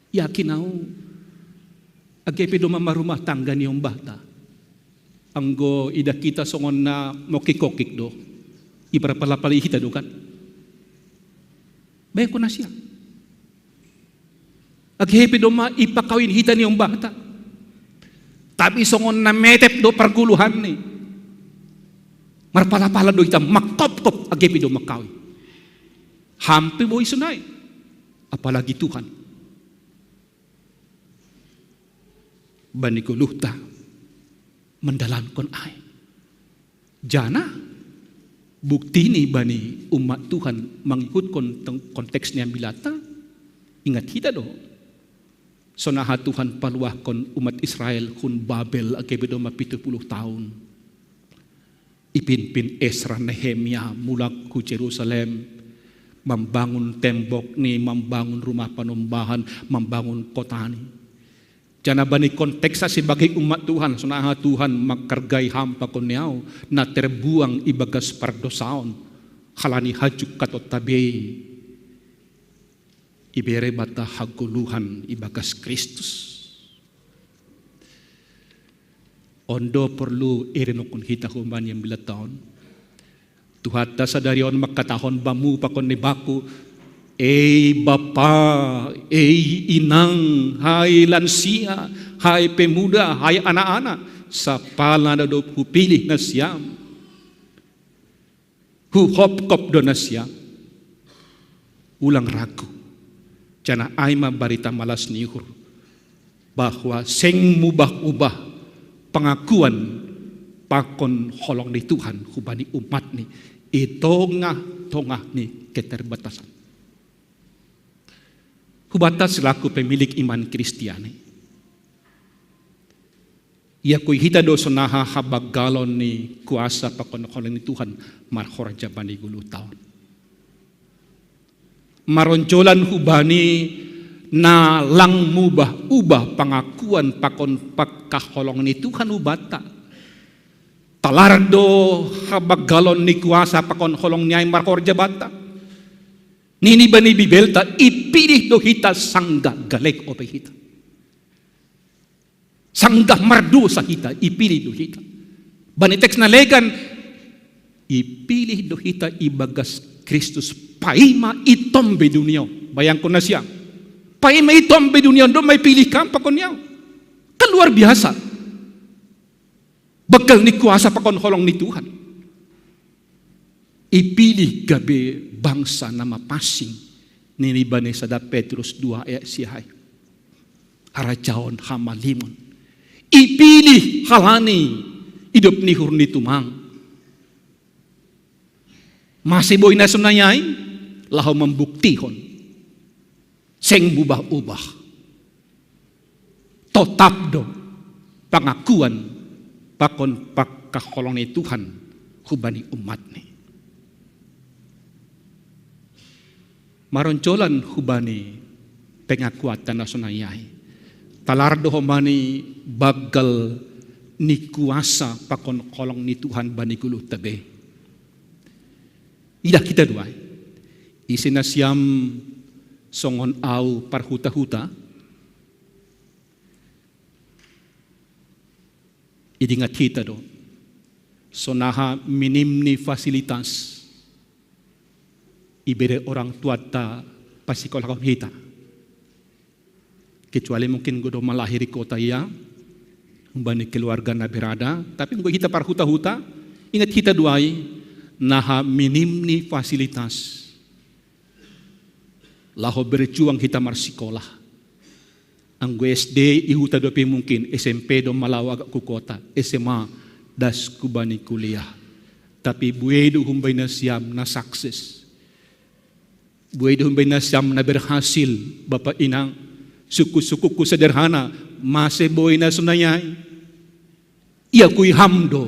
Yakin au, age pe domma marumah tangga ni ombahta, anggo idah hita songon na mokik-okik do, iparpalapali hita do kan. Bayangkon nasiam. Age pe domma ipakawin hita ni ombahta, tapi songon na metep do pargoluhanni, marpalapala do hita, mangkopkop age pe domma kawin. Ham pe boi sonai, apalagi Tuhan. bani goluhta mandalankon ai. Janah bukti ni bani umat Tuhan mangihutkon teng-, konteks ni ambilata, ingat hita do. Sonaha Tuhan paluahkon umat Israel hun Babel age pe do ma pitu puluh tahun. Ipinpin Esra Nehemia mulak hu Jerusalem, mambangun tembok ni, mambangun rumah panumbahan, mambangun kota ni. Janah bani konteks sebagai umat Tuhan, sonaha Tuhan manghargai ham pakon niau, na terbuang ibagas pardosaon, halani hajuk katonta bei. Ibere banta hagoluhan ibagas Kristus. On do porlu irenungkon hita humbani ambilata on. Tuhanta sadari on mangkatahon bamu pakon ni bangku, ei bapa, ei inang, hai lansia, hai pemuda, hai anak-anak, sapala do hupilih nasiam. Huhopkop do nasiam. Ulang ragu. Janah ai ma barita malas ni uhur, bahwa seng mubah-ubah pangakuan pakon holong ni Tuhan hubani umat ni i tongah-tongah ni keterbatasan. Hubanta selaku pemilik iman Kristian i, iakui hita do sonaha habagalon ni kuasa pakon holong ni Tuhan marhorja bani goluhta on. Maronjolan hubani na lang mubah-ubah pangakuan pakon pangkaholong ni Tuhan hubanta. Talar do habagalon ni kuasa pakon holong ni ai marhorja banta. Nini bani Bibelta, ipilih do hita sanggah gale ope hita. Sanggah mardosa hita, ipilih do hita. Bani teks na legan, ipilih do hita ibagas Kristus paima itombe dunia on. Bayangkon nasiam. Paima itombe dunia on do ma ipilih kam pakon niau. Kan luar biasa. Banggal ni kuasa pakon holong ni Tuhan. Ipilih gabe bangsa na mapansing, nini bani sada Petrus dua ayat sia i. Harajaon hamalimon. Ipilih halani idop ni uhur ni tumang. Mase boi na sonai ai, laho mambuktihon. Seng mubah-ubah. Totap do pangakuan pakon pangkaholong ni Tuhan hubani umat ni. Maronjolan hubani pengakuanta na sonai ai. Talar do hubani banggal ni kuasa pakon holong ni Tuhan bani goluhta be. Idah hita do ai. Ise nasiam songon au parhuta-huta. Idingat hita do. Sonaha minim ni fasilitas ibere orang tuanta pasikolahon hita. Kecuali mungkin enggo do malahir i kota ia, humbani keluarga na berada, tapi enggo hita parhuta-huta, ingat hita do ai, naha minim ni fasilitas. Laho berjuang hita marsikola. Anggo S D i huta dope mungkin, S M P do ma laho agak ku kota, S M A das hubani kuliah. Tapi buei do humbani nasiam na sukses. Buei do humbani nasiam na berhasil, bapa inang, suku-sukuku sederhana, mase boi na sonai ai. Iakui ham do,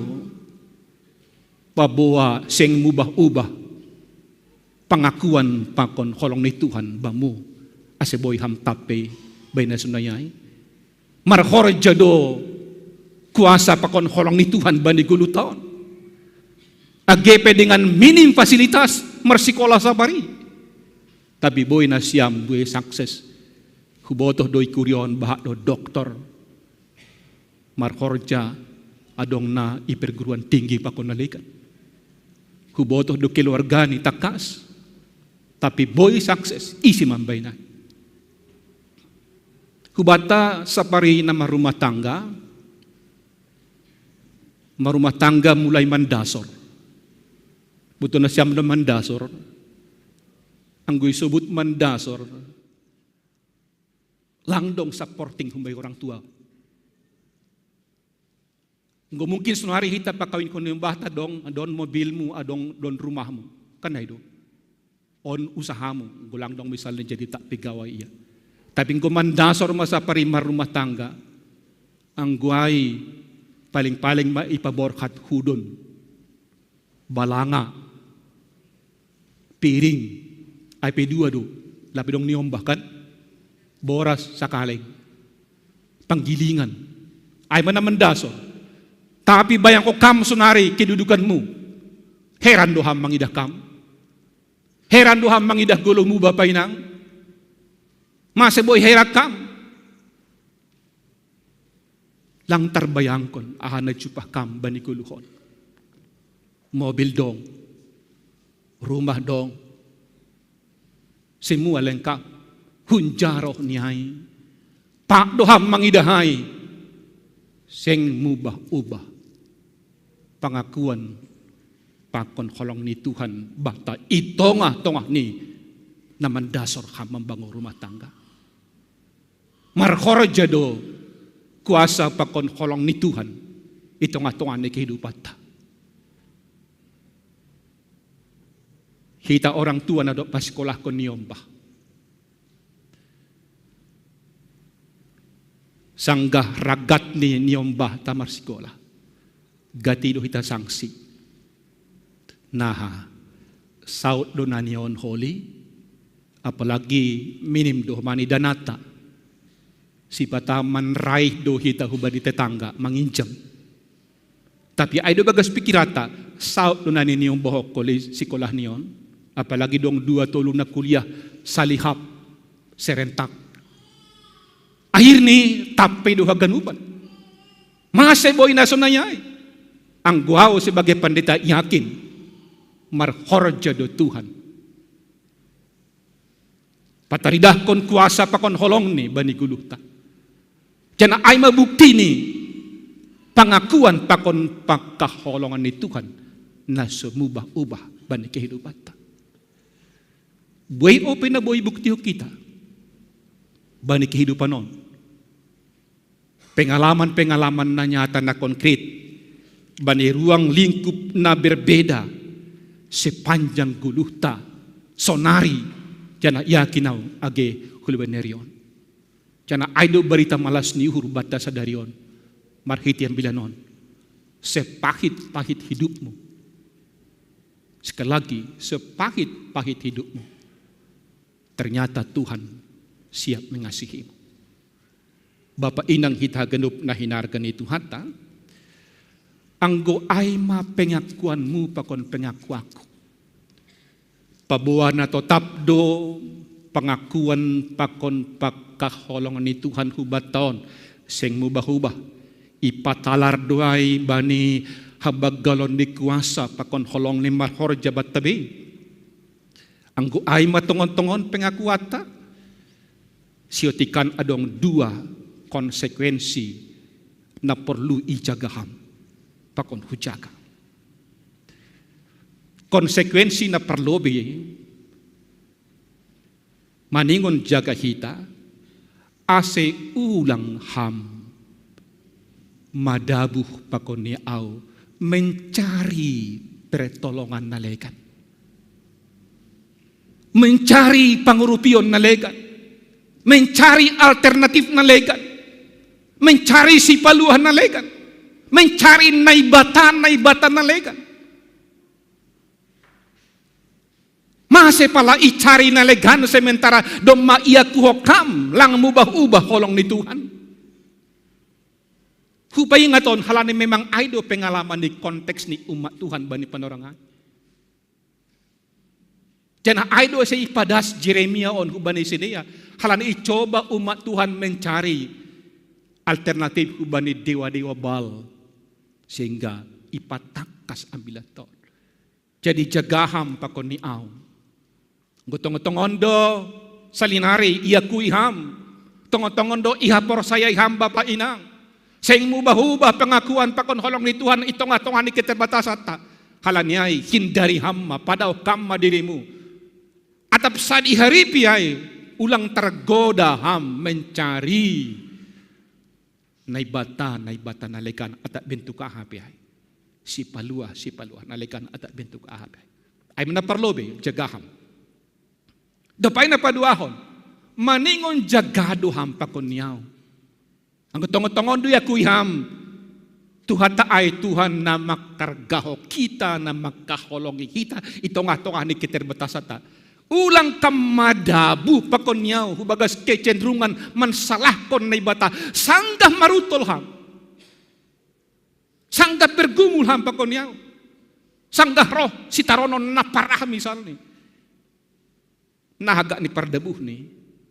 paboa seng mubah-ubah pangakuan pakon holong ni Tuhan bamu, ase boi ham tampe boi na sonai ai. Marhorja do kuasa pakon holong ni Tuhan bani goluhta on. Age pe dengan minim fasilitas marsikola sapari. Tapi boi nasiam buei sukses. Hubotoh do i kuria on bahat do doktor. Marhorja adong na i perguruan tinggi pakon na legan. Hubotoh do keluarga ni tangkas. Tapi boi sukses, ise ma umbahen ai. Hubanta sapari na marrumah tangga, marrumah tangga mulai mandasor. Boto nasiam do mandasor. Anggo isobut mandasor, lang dong supporting humbani orang tua. Nggo mungkin sonari hita pakawin ko ni ombahta dong, don mobilmu, adong don rumahmu. Kan ai do. On usahamu, nggo lang dong misalna jadi tak pegawai ia. Tapi nggo mandasor masa parimar rumah tangga. Anggo ai paling-paling ma ipaborhat hudon. Balanga. Piring. Ai pe dua do. Lape dong ni ombah kan? Boras sakaleng. Panggilingan. Ai ma na mandasor. Tapi bayangko kam sonari kedudukanmu. Heran do ham mangidah kam. Heran do ham mangidah goluhmu bapa inang. Mase boi heran kam. Lang tarbayangkon aha na jupah kam bani goluh on. Mobil dong. Rumah dong. Semua lengkap. Hunjaro ni ai. Pak do ham mangidah ai. Seng mubah-ubah. Pangakuan pakon holong ni Tuhan bata i tongah-tongah ni na mandasor ham mambangun rumah tangga. Marhorja do kuasa pakon holong ni Tuhan i tongah-tongah ni kehidupanta. Hita orang tua na dob pasikolahkon ni ombah. Sanggah ragat ni, ni ombahta marsikolah. Gati do hita sangsi. Naha, saut do na nion holi, apalagi minim do mani danata. Sipata manraih do hita hubani tetangga, manginjam. Tapi ai do bagas pikiranta, saut do na nion bohok holi sikolah nion. Apalagi dong dua tolu na kuliah salihap serentak. Akhirni tape do haganupan. Mase boi na sonai ai. Anggo au sebagai pandita yakin. Marhorja do Tuhan. Pataridahkon kuasa pakon holongni bani goluhta. Janah ai ma buktini pangakuan pakon pangkaholongan ni Tuhan na so mubah-ubah bani kehidupanta. Buei ope na boi buktihon hita bani kehidupan on. Pengalaman-pengalaman na nyata na konkret bani ruang lingkup na berbeda sepanjang goluhta sonari janah yakin au age huluben neri on. Janah ai do barita malas ni uhur banta sadari on marhite ambilan on. Sepahit-pahit hidupmu. Sekali lagi, sepahit-pahit hidupmu. Ternyata Tuhan siap mengasihimu. Bapa inang hita ganup na hinarga ni Tuhanta, anggo ai ma pengakuanmu pakon pengakuanku. Paboa na totap do pangakuan pakon pangkaholongan ni Tuhan hubanta on seng mubah-ubah. Ipatalar do ai bani habanggalon ni kuasa pakon holong ni marhorja banta be. Anggo ai ma tongon-tongon pengakuanta, siotikan adong dua konsekuensi na porlu ijaga ham pakon hujaga. Konsekuensi na parlobei maningon jaga hita, ase ulang ham madabuh pakon ni au mencari pertolongan na legan. Mencari pangurupion na legan. Mencari alternatif na legan. Mencari sipaluah na legan. Mencari naibata-naibata na legan. Mase pala icari na legan sementara domma ia kuhokam lang mubah-ubah holong ni Tuhan. Hupaingat on halani memang ai do pengalaman ni konteks ni umat Tuhan bani panorangan. Janah ai do asa ipadas Jeremia on hubani sidea, halani icoba umat Tuhan mencari alternatif hubani dewa-dewa Baal, sehingga ipatangkas ambilan ton. Jadi jaga ham pakon ni au. Enggo tongon-tongon do salinari iakui ham. Tongon-tongon do ihaporsayai ham bapa inang. Seng mubah-ubah pengakuan pakon holong ni Tuhan i tongah-tongah ni keterbatasanta. Halani ai hindari ham ma, padaoh kam ma dirimu. Atap sadiharipi ai ulang tergoda ham mencari Naibata, Naibata nalekan atak bentuk aha pe ai. Sipalua, sipalua nalekan atak bentuk aha pe ai. Ai mana parlobe jaga ham. Dopai na paduahon. Maningon jaga do ham pakon ni au. Anggo tongon-tongon do iakui ham, Tuhanta ai Tuhan na mangkargaho hita, na mangkaholongi hita i tongah-tongah ni keterbatasanta. Ulang kam madabu pakon ni au hubagas kecenderungan mansalahkon Naibata sanggah marutol ham. Sanggah bergumul ham pakon ni au. Sanggah roh sitaronon na parah misalni. Nah, agak ni pardabuhni.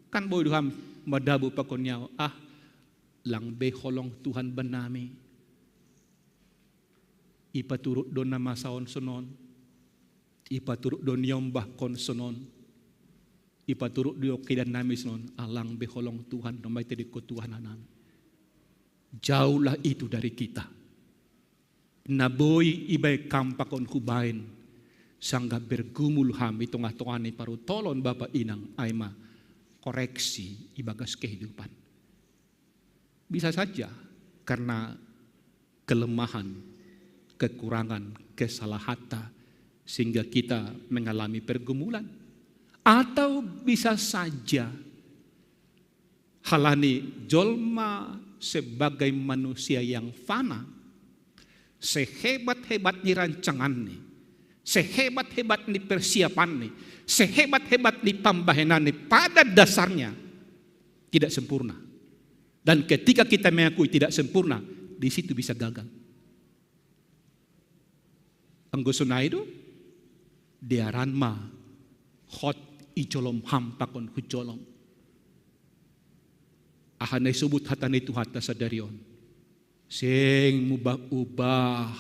Kan boi do ham madabu pakon ni au. Ah, lang be holong Tuhan bannami. Ipaturut do na masa on sonon. Ipaturut do niombahkon sonon. Ipaturut do keadaan nami sonon. Ah, lang be holong Tuhan, na maite di ko Tuhan anami. Jauhlah itu dari kita. Na boi ibaen kam pakon hubaen, sanggah bergumul ham i tongah-tongah ni parutolon bapa inang, ai ma koreksi ibagas kehidupan. Bisa saja karena kelemahan, kekurangan, kesalahanta, sehingga kita mengalami pergumulan. Atau bisa saja halani jolma sebagai manusia yang fana, sehebat-hebat ni rancanganni, sehebat-hebat ni persiapanni, sehebat-hebat ni pambahenanni, pada dasarnya tidak sempurna. Dan ketika kita mengakui tidak sempurna, di situ bisa gagal. Anggo sonai do, dearan ma hot i jolom ham pakon hujolom. Aha na isobut hata ni Tuhanta sadari on. Seng mubah-ubah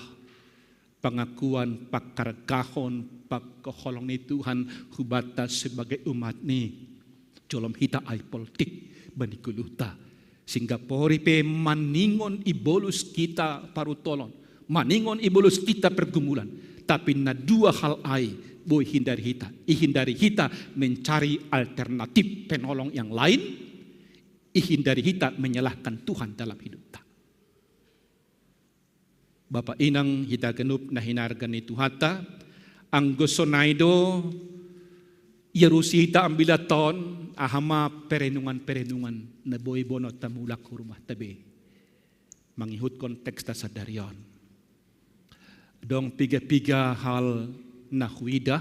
pangakuan, pangkargahon, pangkaholong ni Tuhan hubanta sebagai umat-Ni. Jolom hita ai poltik bani goluhta. Singga pori pe maningon ibolus kita parutolon, maningon ibolus kita pergumulan. Tapi na dua hal ai boi hindari hita. Ihindari hita mencari alternatif penolong yang lain, ihindari hita menyalahkan Tuhan dalam hidupta. Bapa inang hita ganup na hinarga ni Tuhanta, anggo sonai do iarusi hita ambilaton, aha ma perenungan-perenungan na boi bonotta mulak hu rumahta be. Mangihutkon teksta sadari on. Adong piga-piga hal na huida,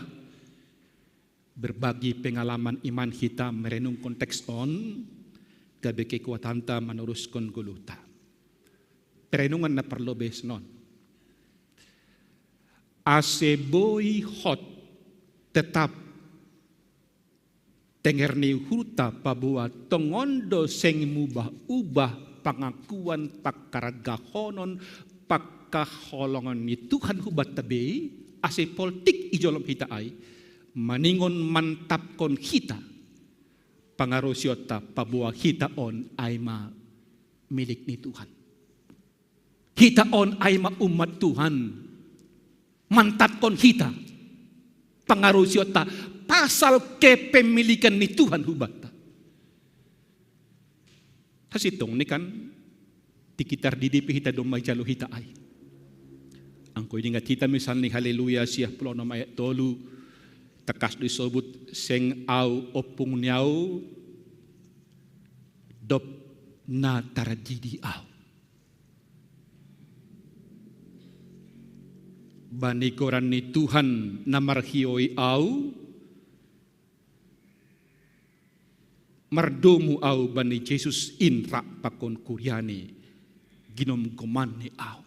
berbagi pengalaman iman hita merenungkon teks on, gabe kekuatanta manuruskon goluhta. Perenungan na parlobei sonon. Ase boi hot tetap tenger ni uhurta paboa tongon do seng mubah-ubah pangakuan, pangkargahonon, pangkaholongon ni Tuhan hubanta be, ase poltik i jolom hita ai, maningon mantapkon hita pangarusionta paboa hita on ai ma milik ni Tuhan. Hita on ai ma umat Tuhan. Mantapkon hita pangarusionta pasal kepemilikan ni Tuhan hubanta. Hasintongni kan, tingki tardidi pe hita domma ijalo hita ai. Anggo iningat hita misalni Haleluya siah puluh onom ayat tolu, tangkas do isobut, seng au ompung ni au, dob na tardidi au. Bani goran ni Tuhan na marhioi au, mardomu au bani Jesus in rap pakon kuriani, ginomgomanni au.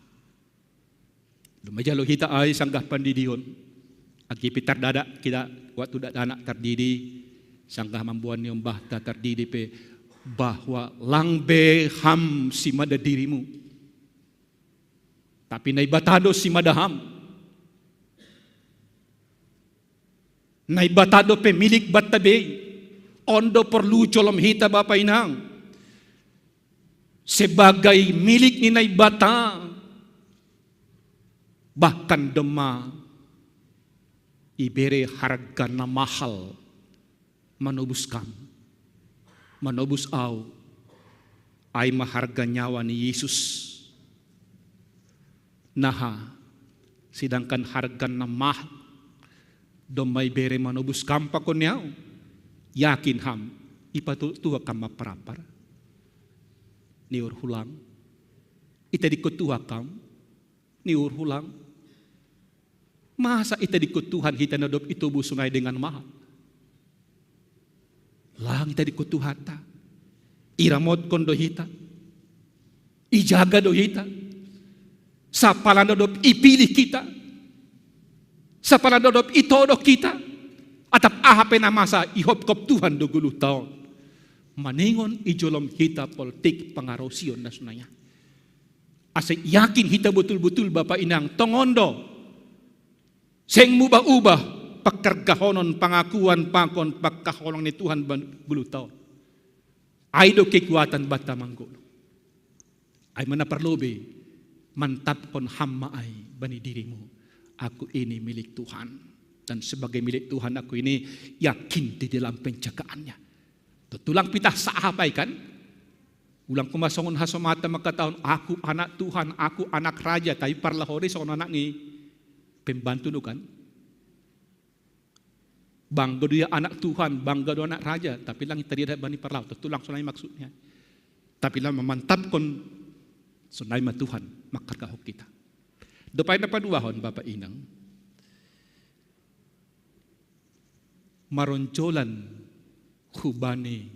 Doma jalo hita ai sanggah pandidion. Agi pe tardada hita waktu dakdanak tardidi, sanggah mamboan ni ombahta tardidi pe, bahwa lang be ham simada dirimu. Tapi Naibata do simada ham. Naibata do pemilik banta be. On do porlu jolom hita bapa inang. Sebagai milik ni Naibata, bahkan doma ibere harga na mahal manobus kam, manobus au, Ai ma harga nyawa ni Yesus. Naha, sedangkan harga na mahal, domma ibere manobus kam pakon au. Yakin ham, ipatuo-tuo kam ma parapar? Niur hulang. Itedingkon Tuhan kam? Niur hulang. Masa itedingkon Tuhan hita na dob itobus sonai dengan mahal? Lang itedingkon Tuhanta. Iramotkon do hita. Ijaga do hita. Sapala na dob ipilih hita. Sapala na dob itodok hita. Atap aha pe na masa ihopkop Tuhan do goluhta on. Maningon ijolom hita poltik pangarosion na sonai. Ase yakin hita botul-botul, Bapa Inang, tongon do. Seng mubah-ubah pangkargahonon, pangakuan pakon pangkaholong ni Tuhan ban goluhta on. Ai do kekuatan banta manggoluh. Ai ma na parlobei, mantapkon ham ma ai bani dirimu. Aku ini milik Tuhan. Dan sebagai milik Tuhan aku ini, yakin di dalam penjagaannya. Tulang pitah sahap ai kan? Ulang ku ma songon hasomata mangkatahon, aku anak Tuhan, aku anak raja, tapi parlahori songon anak ni pembantu do kan? Bangga do ia anak Tuhan, bangga do anak raja, tapi lang itariada bani parlahori, tulang sonai maksudnya. Tapi lang mamantapkon sonai ma Tuhan mangkargahon hita. Dob ai na paduahon, Bapa Inang, maronjolan hubani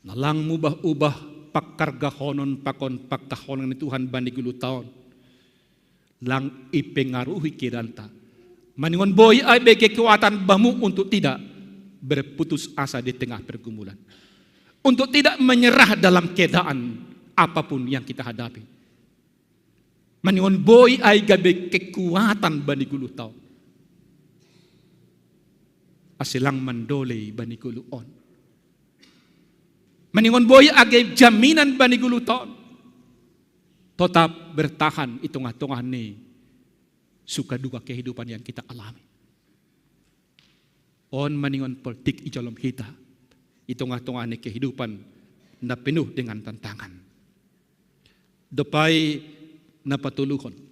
na lang mubah-ubah pangkargahonon pakon pangkaholong ni Tuhan bani goluhta on. Lang ipengaruhi keadaanta. Maningon boi ai be kekuatan bamu untuk tidak berputus asa di tengah pergumulan. Untuk tidak menyerah dalam keadaan apapun yang kita hadapi. Maningon boi ai gabe kekuatan bani goluhta on. Ase lang mandolei bani goluh on. Maningon boi age jaminan bani goluhta on. Tetap bertahan i tongah-tongah ni suka duka kehidupan yang kita alami. On maningon poltik ijolom hita i tongah-tongah ni kehidupan na penuh dengan tantangan. Dob ai na patoluhon.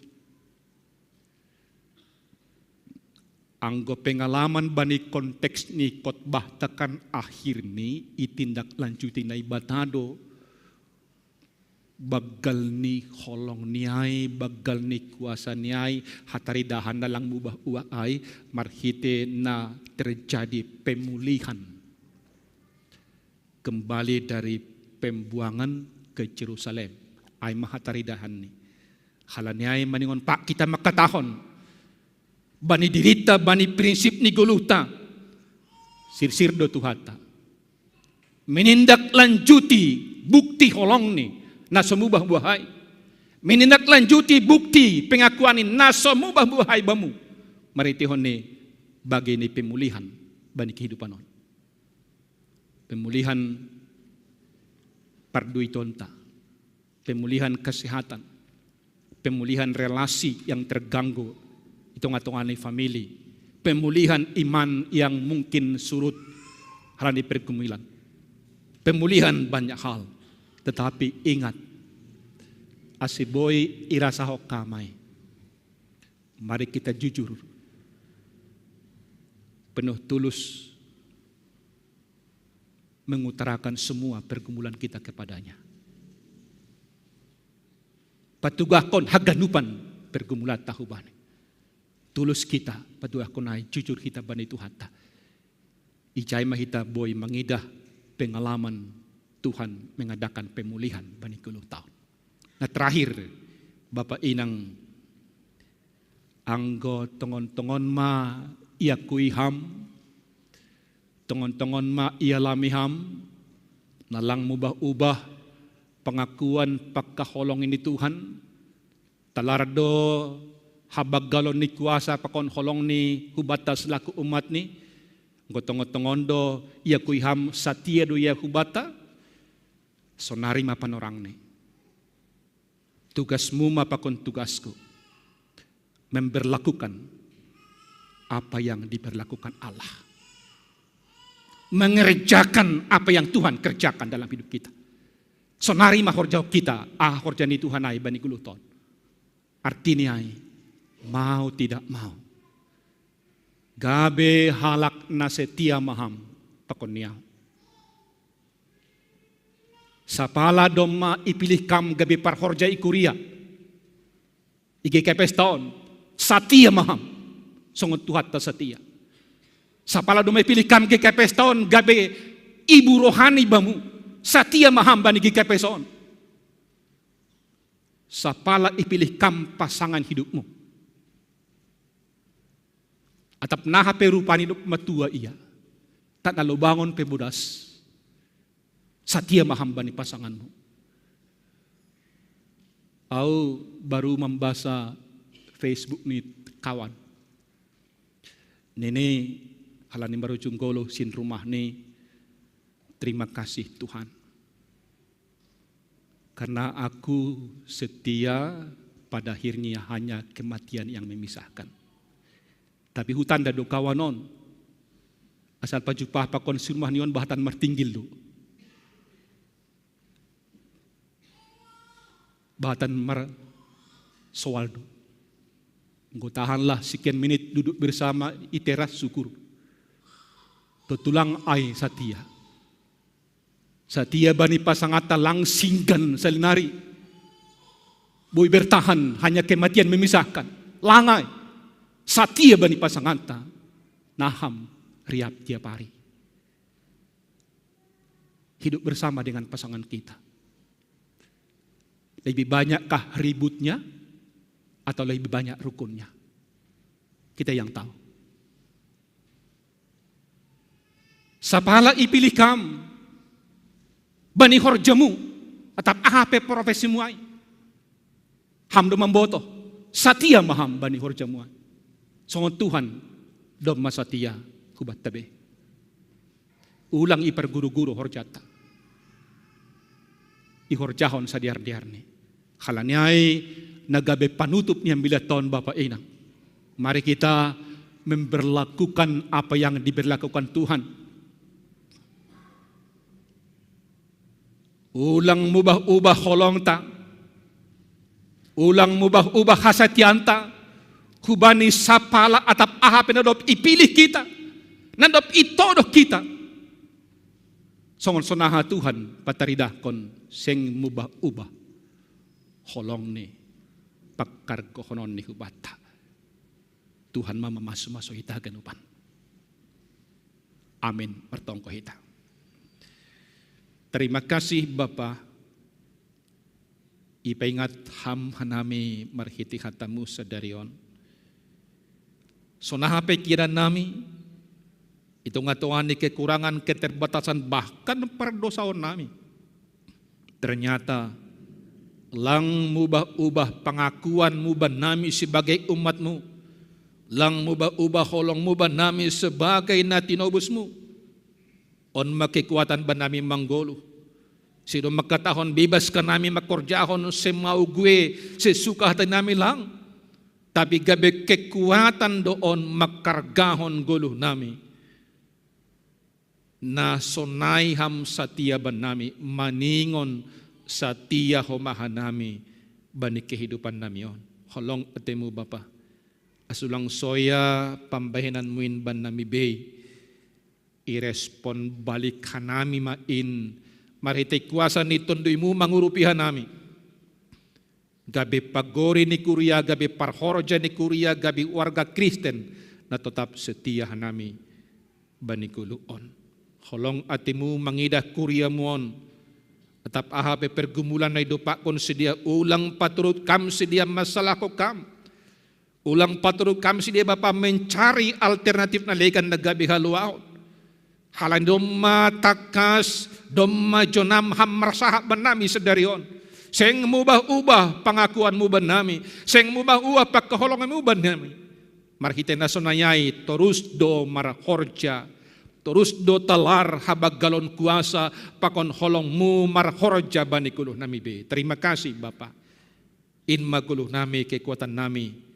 Anggo pengalaman bani konteks ni khotbahta kan akhirni itindaklanjuti Naibata do banggal ni holong ni ai, banggal ni kuasa ni ai, hataridahan na lang mubah-ubah ai, marhite na terjadi pemulihan. Kembali dari pembuangan ke Jerusalem. Ai ma hataridahan ni. Halani ai maningon pak kita mangkatahon. Bani dirinta, bani prinsip ni goluhta. Sirsir do Tuhanta. Menindaklanjuti bukti holongni na so mubah-ubah ai. Menindaklanjuti bukti pengakuanni na so mubah-ubah ai bamu. Marhitehon ni bage ni pemulihan bani kehidupan on. Pemulihan parduitonta, pemulihan kesehatan, pemulihan relasi yang terganggu di tengah-tengah ni famili, pemulihan iman yang mungkin surut halani pergumulan, pemulihan banyak hal. Tetapi ingat, ase boi irasahon ham ai. Mari kita jujur, penuh tulus mengutarakan semua pergumulan kita kepada-Nya. Patugahkon haganupan pergumulanta hu-Bani. Tulus hita patugahkon ai, jujur hita bani Tuhanta. Ijai ma hita boi mangidah pengalaman Tuhan mengadakan pemulihan bani goluhta on. Na terakhir, Bapa Inang, anggo tongon-tongon ma iakui ham, tongon-tongon ma ialami ham, na lang mubah-ubah pangakuan pangkaholongi ni Tuhan, talar do habanggalon ni kuasa pakon holongni hubanta selaku umatni, anggo tongon-tongon do iakui ham satia do Ia hubanta, sonari ma panorangni. Tugasmu ma pakon tugasku, memberlakukan apa yang diberlakukan Allah. Mengerjakan apa yang Tuhan kerjakan dalam hidup kita. Sonari ma horjahon hita aha horja ni Tuhan ai bani goluhta on. Artini ai, mau tidak mau, gabe halak na setia ma ham pakon ni ahu. Sapala domma ipilih kam gabe parhorja i kuria, i G K P S-ta on, satia ma ham, songon Tuhanta satia. Sapala domma ipilih kam G K P S-ta on gabe ibu rohani bamu, satia ma ham bani G K P S on. Sapala ipilih kam pasangan hidupmu, atap naha pe rupani dob matua ia, tak na lobangon pe bodas, satia ma ham bani pasanganmu. Au baru mambasa Facebook ni kawan. Nini, halani marujung goluh sin rumahni, terima kasih Tuhan. Karena aku setia, pada akhirnya hanya kematian yang memisahkan. Tapi hutanda do kawan on. Asal pajumpah pakon si rumahni on bahatan martinggil do. Bahatan mar soal do. Enggo tahanlah sekian menit duduk bersama i teras syukur. Tontu lang ai satia. Satia bani pasanganta lang singgan salinari. Boi bertahan hanya kematian memisahkan. Lang ai. Satia bani pasanganta. Na ham riap tiap hari. Hidup bersama dengan pasangan kita. Lebih banyakkah ributnya atau lebih banyak rukunnya? Kita yang tahu. Sapala ipilih kam bani horjamu, atap aha pe profesimu ai, ham do mamboto, satia ma ham bani horjamu ai. Songon Tuhan domma satia hubanta be. Ulang iparguruguru horjanta. Ihorjahon sadeardearni. Halani ai na gabe panutup ni ambilanta on, Bapa Inang. Mari kita memberlakukan apa yang diberlakukan Tuhan. Ulang mubah-ubah holongta. Ulang mubah-ubah hasatianta hubani sapala atap aha pe na dob ipilih hita, na dob itodoh hita. Songon sonaha Tuhan pataridahkon seng mubah-ubah holongni, pangkargohononni hubanta. Tuhan ma mamasumasu hita haganupan. Amin. Martonggo hita. Terima kasih Bapa, ipaingat ham hanami marhite hatamu sadari on. Sonaha pe hianannami, i tonga-tonga ni kekurangan, keterbatasan, bahkan pardosaonnami. Ternyata lang mubah-ubah pangakuanmu bannami sebagai umatmu, lang mubah-ubah holongmu bannami sebagai na tinobusmu. On ma kekuatan bannami manggoluh. Sai do mangkatahon bebas hanami mangkorjahon semau gue, sesuka hatanami lang. Tapi gabe kekuatan do on mangkargahon goluhnami. Na sonai ham satia bannami, maningon satia homa hanami bani kehidupannami on. Holong atemu Bapa. Asa ulang soya pambahenanmu in bannami be, irespon balik hanami ma in marhite kuasa ni Tonduimu mangurupi hanami. Gabe pagori ni kuria, gabe parhorja ni kuria, gabe warga Kristen na totap setia hanami bani goluh on. Holong atemu mangidah kuriamu on. Atap aha pe pergumulan na idompakkon sidea, ulang paturut kam sidea mansalahkon kam. Ulang paturut kam sidea Bapa mencari alternatif na legan na gabe haluaon. Halani domma tangkas, domma jonam ham marsahat bannami sadari on. Seng mubah-ubah pangakuanmu bannami, seng mubah-ubah pangkaholonganmu bannami. Marhite na sonai ai torus do marhorja, torus do talar habanggalon kuasa pakon holongmu marhorja bani goluhnami be. Terima kasih Bapa. In ma goluhnami, kekuatannami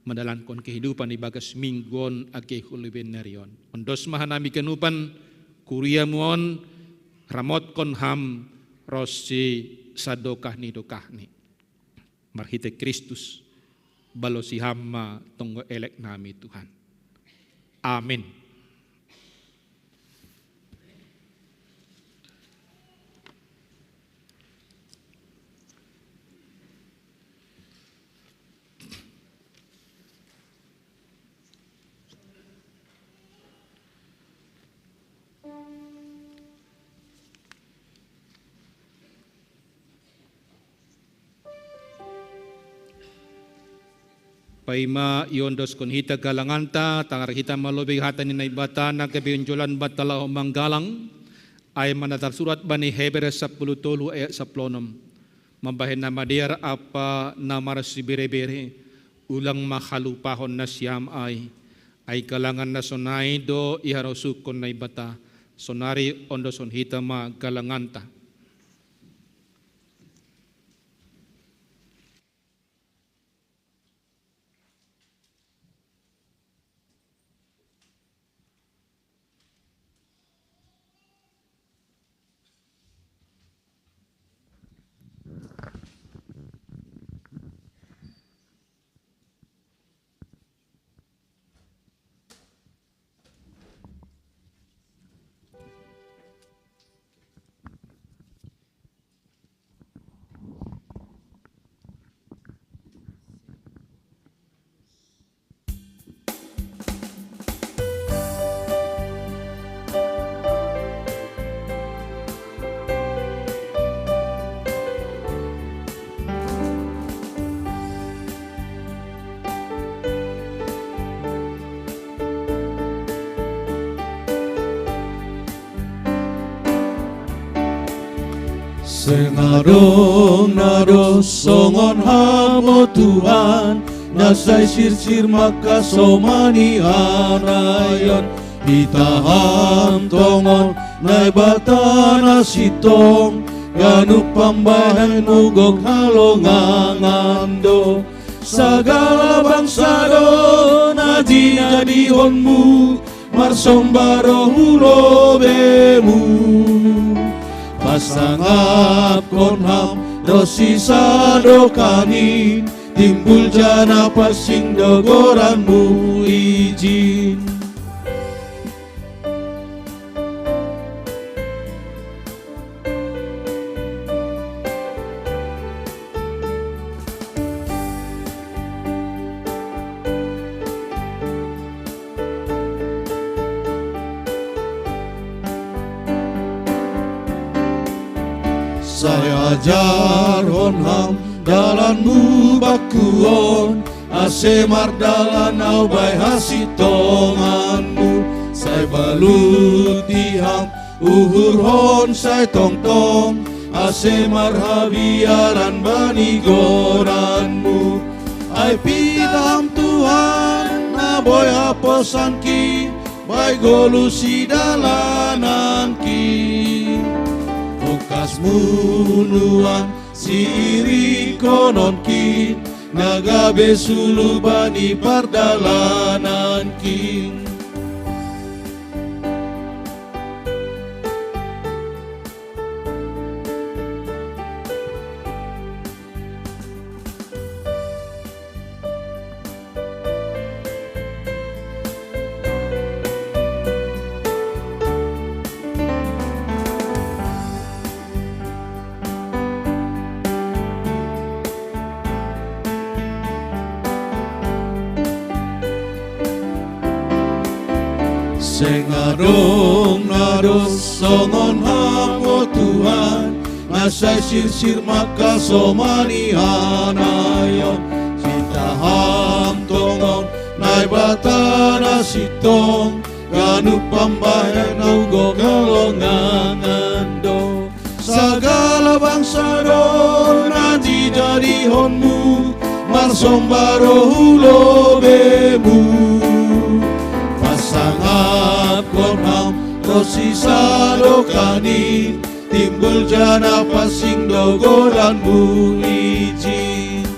mandalankon kehidupan ibagas minggu on age hulehon ni ari on. Ondos ma hanami ganupan kuriamu on, ramotkon ham Ro si sadokahni-dokahni. Marhite Kristus, balosi ham ma tonggo elek nami Tuhan. Amin. Paima iondoskon hita galanganta, tangar hita ma lobei hata ni Naibata na gabe onjolan banta laho manggalang, ai ma na tarsurat bani Heber sapuluh tolu ayat sapuluh onom. Mambahen na madear ampa na marsibere-bere, ulang ma halupahon nasiam ai. Ai galangan na sonai do iharosuhkon Naibata, sonari ondoskon hita ma galanganta. Seng adong na dos songon Ham, o Tuhan, na sai sirsir mangkasomani harajaon. Hita Ham tongon Naibata na sintong, ganup pambahenMu gok halongangan do. Sagala bangsa do na jijadihonMu, marsomba ro hu lobeiMu. Pasangapkon Ham ro sisadokahni, timbul jala pansing do goranMu ijin. Sai ajarhon Ham dalanMu bangku on, ase mardalan ahu bahen hasintonganMu. Sai baluti Ham uhurhon sai tongtong, ase marhabiaran bani goranMu. Ai pitah Ham Tuhan, na boi haposanki, bahen goluh sidalananki. OkasMu nuan siiringkononki, na gabe sulu bani pardalananki. Seng adong na dos songon Ham, o Tuhan, na sai sirsir mangkasomani harajaon. Hita Ham tongon Naibata na sintong, ganup pambahenMu gok halongangan do. Sagala bangsa do na jijadihonMu, marsomba ro hu lobeiMu. Pasangapkon Ham ro sisadokahni, timbul jala pansing do goranMu ijin.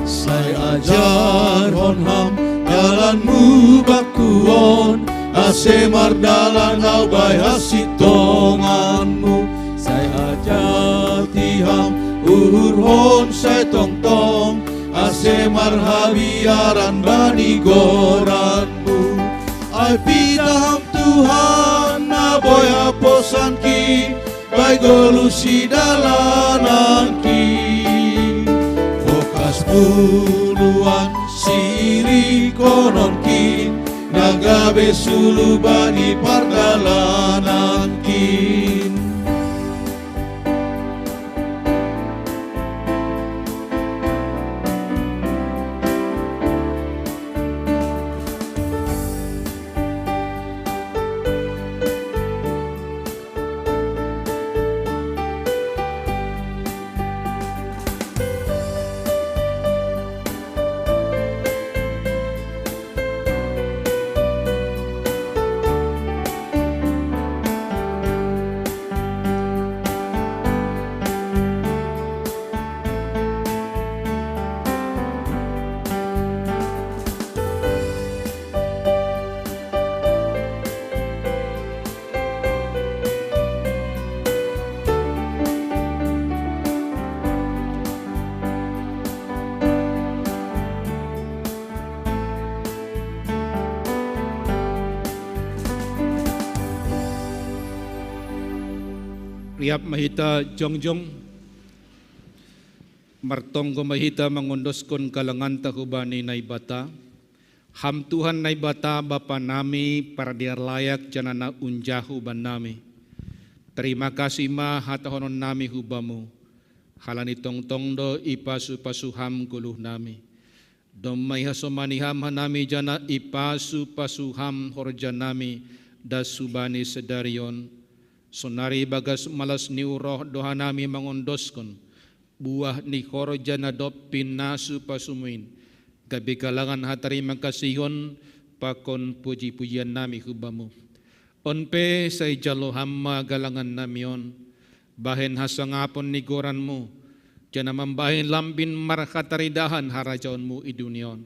Sai ajarhon ham dalanmu baku on, ase mardalan au bai hasitonganmu. Sai ajati ham uhurhon sai tongtong, ase marhabiaran bani goranmu. Ai pita ham Tuhan na boi haposankin, bai goluh sidalanankin. Bokas puluan sirihkononkin, na gabe suluh bani pardalanankin. Riap ma hita jongjong, martonggo ma hita mangondoskon galanganta hubani Naibata. Ham Tuhan Naibata, Bapa nami, pardear layak janah na unjahu bannami. Tarima kasih ma hatahononnami hu Bamu, halani tongtong do ipasu-pasu Ham goluhnami. Domma ihasomani Ham hanami janah ipasu-pasu Ham horjanami das hubani sadari on. Sonari bagas malas ni uhur do hanami mangondoskon buah ni horja na dob pinasu-pasuMu in, gabe galangan hatarima kasihon pakon puji-pujiannami hu Bamu. On pe sai jalo Ham ma galangannami on, bahen hasangapon ni goranMu, janah mambahen lambin marhataridahan harajaonMu i dunia on.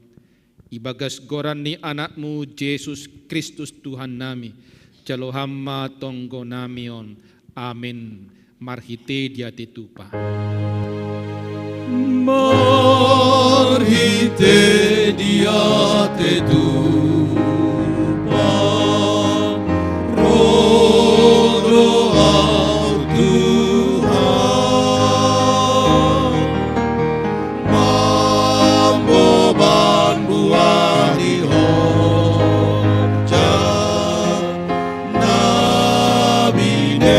Ibagas goran ni AnakMu Jesus Kristus Tuhannami, jalo Ham ma tonggonami on. Amin. Marhitei diatei tupa. Marhitei diatei tupa, roh do Ahu Tuhan, mamboban buah ni horja na binereMu.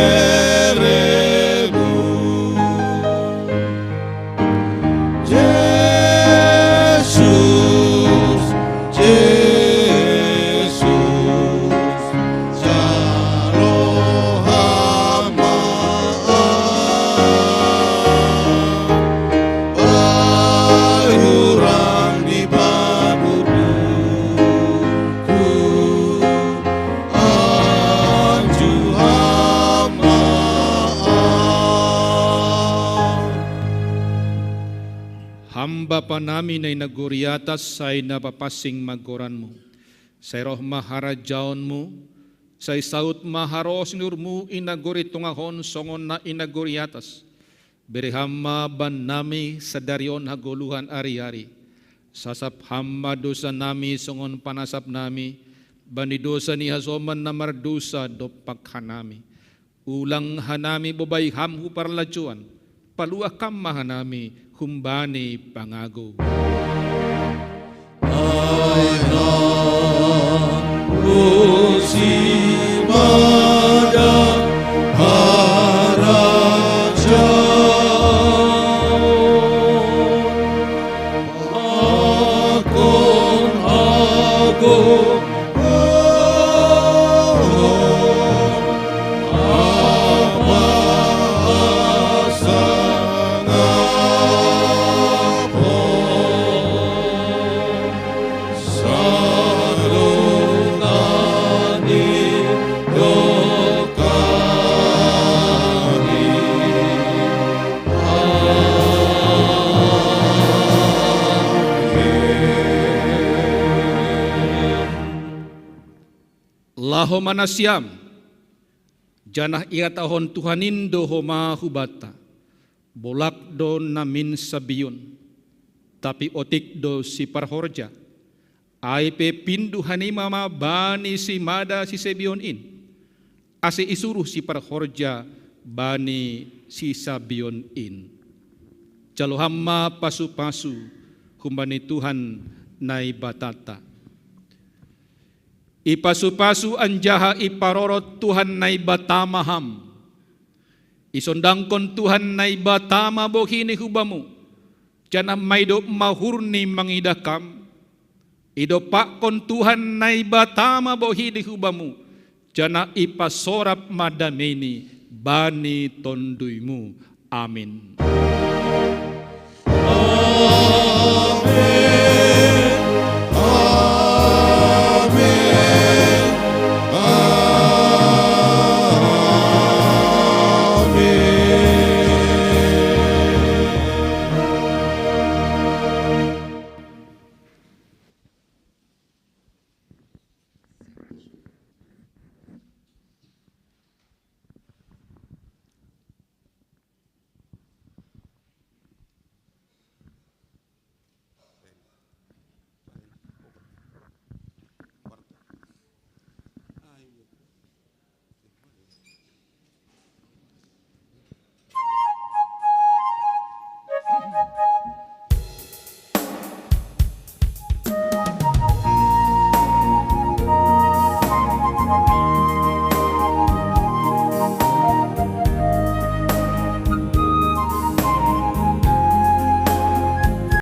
Jesus, Jesus, jalo Ham ma, bai hurang di banurku, anju Ham ma. Ham Bapa nami na i nagori atas, sai na papansing ma goranMu. Sai roh ma harajaonMu, sai saud ma haroroh ni uhurMu i nagori tongah on songon na i nagori atas. Bere Ham ma bannami sadari on hagoluhan ari-ari. Sasap Ham ma dousanami songon panasapnami bani dousa ni hasoman na mardousa dompak hanami. Ulang hanami bobai Ham hu parlajouan, paluah Kam ma hanami humbani pangagou. Ai Ham do simada harajaon, pakon agomo, Aho ma nasiam, janah ihatahon Tuhan in do homa hubanta: Bolak do namin sabion, tapi otik do siparhorja. Ai pe pindu hanima ma bani simada sisabion in, ase isuruh siparhorja bani sisabion in. Jalo ham ma pasu-pasu humbani Tuhan Naibatanta. Ipasu-pasu anjaha iparorot Tuhan Naibata ma ham. Isondangkon Tuhan Naibata ma bohini hubamu, janah maidop ma uhurni mangidah kam. Idompakkon Tuhan Naibata ma bohini hubamu, janah ipasorap ma dameini bani tonduymu. Amin.